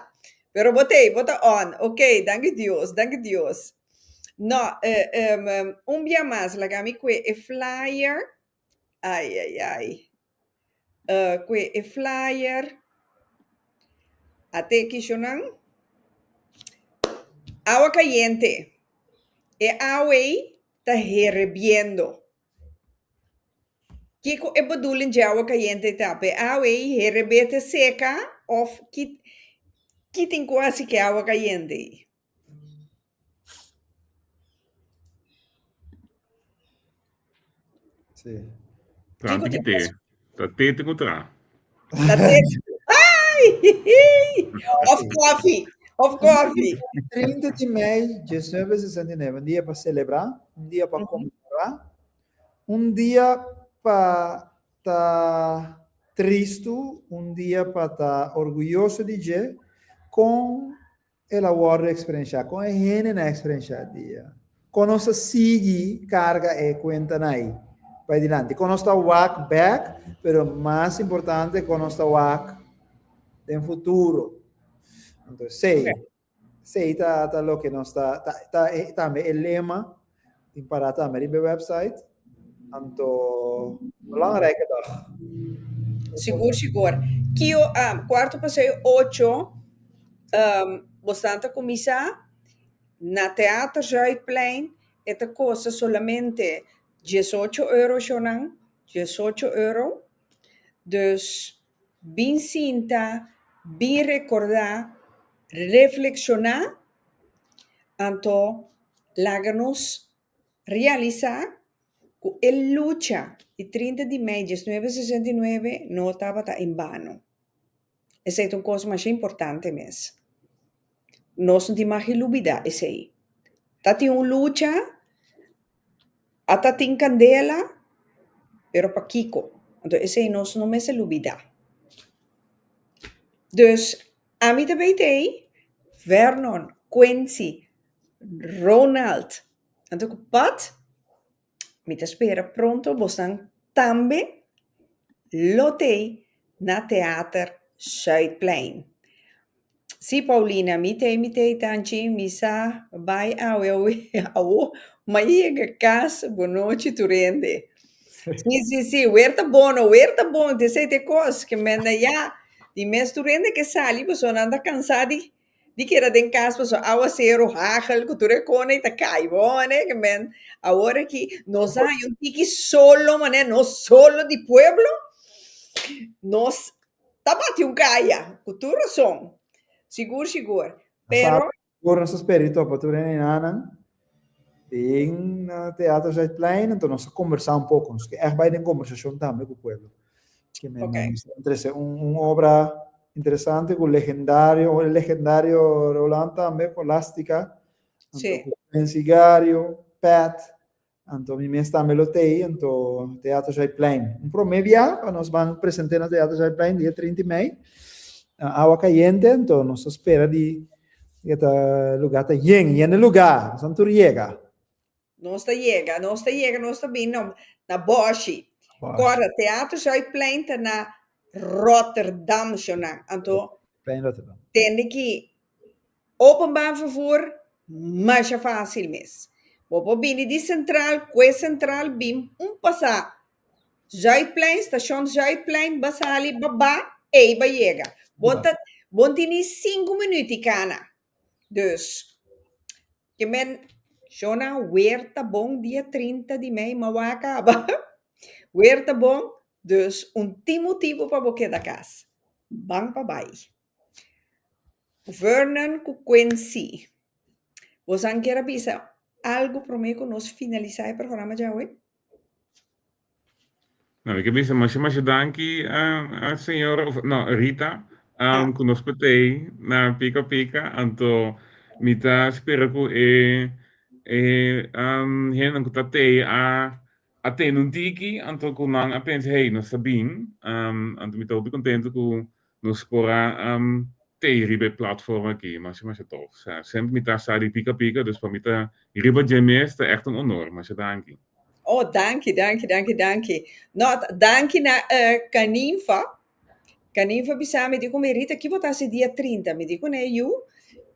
Pero bo t'ei, bo ta on. Ok, danki Dios, danki Dios. No, eh, um, un bia mas, laga mi kue e flyer. Ai, ai, ai. Uh, kue e flyer. Ate kishonan. Awa kayente. E awa ei ta herebiendo. Kiko e bedoeling dje awa kayente ta? P'e awa ei herebé te seka òf ki ki tin ku hasi ku e awa kayente ei? Sí. Tra Kiko tin tin ku ku te. hasi? Ta te tin ku tra. Ta te. Ai! Òf kòfi, òf kòfi. 30 di mei, 1969, un dia pa selebrá, un dia pa konmemorá, un dia pa ta. tristu, un dia pa ta orguyoso di dje, kon el a wòrdu eksperenshá, kon e hendenan a eksperenshá e dia, kon nos ta sigui karga e kuentanan ei bai dilanti, kon nos ta wak bèk, pero mas importante kon nos ta wak den futuro. Anto esei, esei ta ta loke nos ta ta ta tambe e lema tin pará tambe riba e website. Anto belangrijke dag. Sigur, sigur. Kio, um, kuarto pasei ocho, um, bosnan ta kuminsá na Theater Zuidplein. E ta kosta solamente diesocho euro, shownan, diesocho euro. Dus bin sinta, bin rekordá, reflekshoná, anto laga nos Realisá ku e lucha di trinta di mei diesnuebe sesenta i nuebe no tabata en bano. Esei ta un kos masha importante mes. Nos no tin mag di lubidá esei. Ta tin un lucha, a ta tin kandela, pero pakiko? Anto esei nos no mester lubidá. Dus ami ta bay t'ei, Vernon, Quincy, Ronald, anto ku Pat, mi ta spera pronto bosnan tambe lo t'ei na Theater Zuidplein. Sí, Paulina, mi t'ei, mi t'ei, tanchi, mi sa bai awe awe, awo, m'a yega kas, bonochi tur hende. Sí, sí, sí, wer ta bon no, wer ta bon, t'esei t'e kos, ke menda ya, di mes tur hende ke sali pasobra nan ta kansa di Di keda den kas pasobra awaseru, hagel ku tur e kona i ta kai bo mane ke men awor aki nos a haña un tiki solo mane nos solo di pueblo nos ta bati un kaya ku tur rason sigur sigur pero Sigur nos ta spera di topa tur e nenanan den Teatro Zuidplein anto nos ta kombersá un poko nos ke ègt bai den kombersashon tambe ku pueblo. Ke men Ok. nos ta trese un un obra interesante ku legendario e legendario Roland tambe ku Lastica anto Sí. ku Quincy Gario, Pat, anto mi mes tambe lo t'ei anto Teatro Zuidplein. Un prome bia pa nos ban presente na Teatro Zuidplein dia trinta i mei, awa kayente anto nos ta spera di e ta luga ta yen, yen e luga, nos tur yega. Nos ta yega, nos ta yega, nos ta bin na, na Boshi. Kòrda, Teatro Zuidplein ta na Rotterdam, shonnan. Anto, Plein Rotterdam. tende ki openbaar vervoer masha fácil mes. Bo por bini di Centraal, kue Centraal bin un pasá Zuidplein, Station Zuidplein, ba sali, ba ba, ei ba yega. Bo ta, bo no tin ni sinku minuut di kana. Dus, Ke men shona weer ta bon dia trinta di mei ma wak kaba. Weer ta bon, dus un tin motibu pa bo keda kas. Ban pa bai. Vernon ku Quincy, bosan kier a bisa algu promé ku nos finalisá e programa djawe? No, mi ke bisa masha masha danki a señora of no Rita um, ku nos partij na Pika Pika anto mi ta spera ku e e um, hendenan ku ta tei a a tende un tiki anto ku nan a pensa hey nos ta bin um, anto mi ta hopi kontento ku nos por a um, tei riba e platform aki masha masha tof. Semper mi ta sa di Pika Pika dus pa mi ta riba dje mes ta echt un honor. Masha danki. Oh, danki, danki, danki, danki. No, danki na uh, Caninfa. Caninfa bisa mi, di ku mi, Rita, ki bo ta hasi dia 30? Mi di ku ne, yu,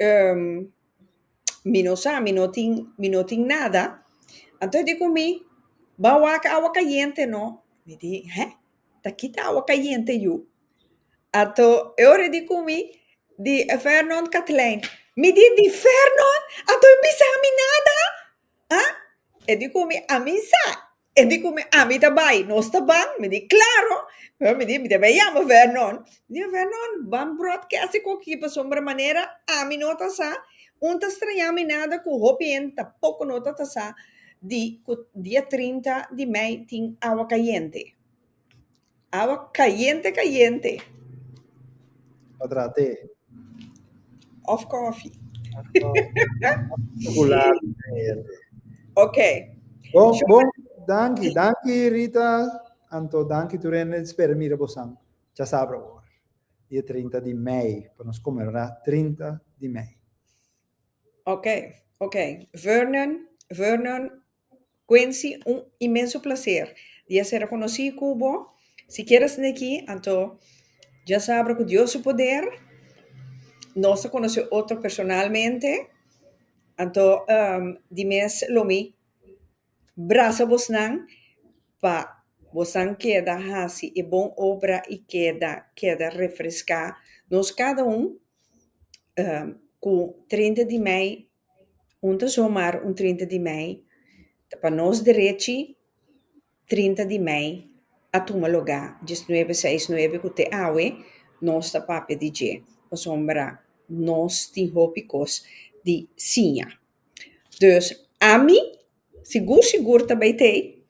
um, mi no sa, mi no tin, mi no tin nada. Anto di ku mi, ba wak awa kayente no. Mi di, hè? Ta kita awa kayente, yu? Anto, e ora di ku mi, di Vernon Katlijn. Mi di, di Vernon? Anto e bisa mi nada? Ah, e di ku mi, ami sa. E di ku mi, ami ta bai. Nos ta ban? Mi di, klaro. Pero mi di, mi ta bai yama Vernon. Mi di, Vernon, ban broadcast e koki pasobra manera ami no ta sa. Un ta straña mi nada ku hopi hende tampoko no ta ta sa di ku dia trinta di mei tin awa kayente. Awa kayente kayente. Pa traha te. Of koffie. Chocolate kayente. Ok. Bon, bon, danki, danki Rita. Anto danki tur hende, spera mira bosan. Djasabra awor, dia 30 di mei, pa nos konmemorá 30 di mei. Ok, ok. Vernon, Vernon, Quincy, un inmenso placer di a ser conocí cu bo. Si kier esna aki, anto djasabra cu Dios su poder, nos ta conoce otro personalmente, anto di mes lo mi brasa bosnan pa bosnan keda haci e bon obra y keda keda refresca nos cada un cu 30 di mei Un ta zomaar un 30 di mei, ta pa nos derechi 30 di mei a tuma lugá diesnuebe seis nuebe ku te awe nos ta papia di dje, pasobra nos tin hopi kos di siña. Dus ami sigur sigur ta bai tei,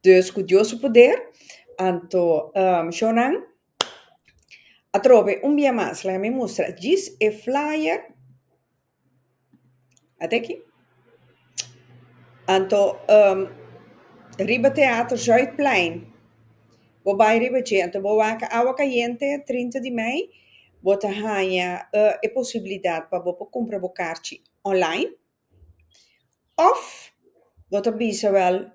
dus ku Dios su poder, anto shownan atrobe un bia mas laga mi mustra djis e flyer. Ata aki. Anto um riba Theater Zuidplein. Bo bai riba dje, anto bo wak Awa Kayente 30 di mei, bo ta haña uh e posibilidat pa bo por kumpra bo karchi online òf bo ta bisa wèl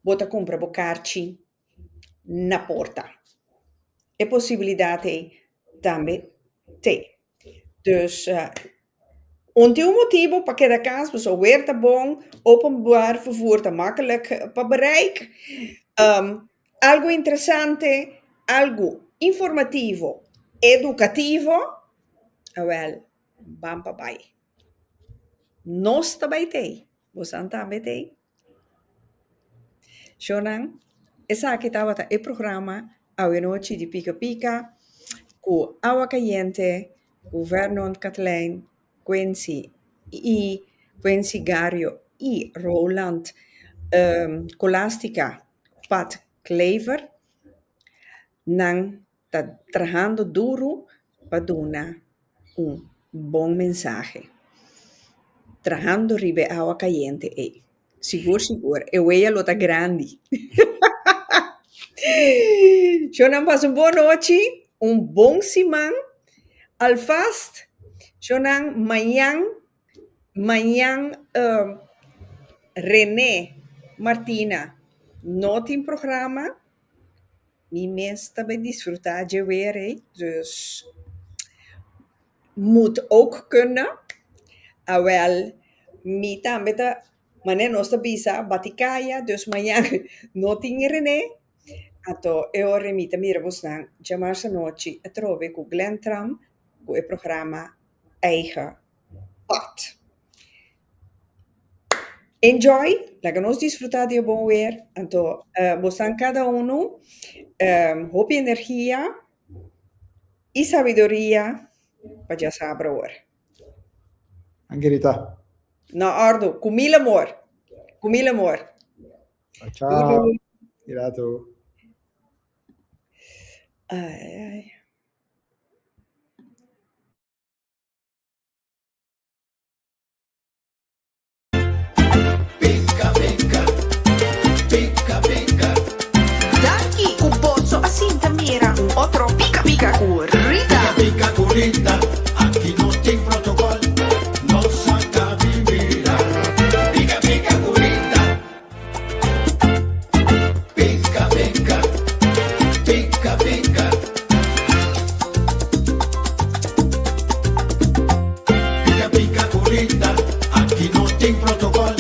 bo ta kumpra bo karchi na porta. E posibilidat ei tambe t'ei. Dus un tin un motibu pa keda kas, pasobra weer ta bon, openbaar vervoer ta makkelijk pa bereik. Algu interesante, algu informativo, edukativo, awel, ban pa bai. Nos ta bai t'ei, bosan tambe t'ei. Shownan, esaki tabata e programa Awenochi di Pika Pika ku Awa Kayente, ku Vernon Katlijn, Quincy i Quincy Gario i Roland Colastica Pat Klever. Nan ta trahando duru pa duna un bon mensahe. Trahando riba e awa kayente ei. Sigur sigur e weya lo ta grandi. Shownan pasa un bon nochi, un bon siman. Alvast shownan mañan mañan Rene Martina no tin programa. Mi mes ta bai disfrutá dje weer ei, dus moet ook kunnen. Awel, mi tambe ta, manera nos ta bisa, bati kaya, dus mañan no tin René. Anto e ora mi ta mira bosnan djamars anochi atrobe ku Glen Tram ku e programa Eigen Pad. Enjoy, laga nos disfruta di e bon weer, anto bosnan kada unu hopi energia y sabiduria pa djasabra awor. Angelita. Na ordu, ku mil amor, ku mil amor. Ciao. Grato. Ai, ai. Pica pica, pica pica. Danki ku boso a sinta mira un otro Pika Pika ku Rita. Pica pica ku Rita, aki no tin protocol, nos a kabi mira. Pica pica ku Rita. Pica pica, pica pica. Pica pica cu Rita, aki no tin protocol.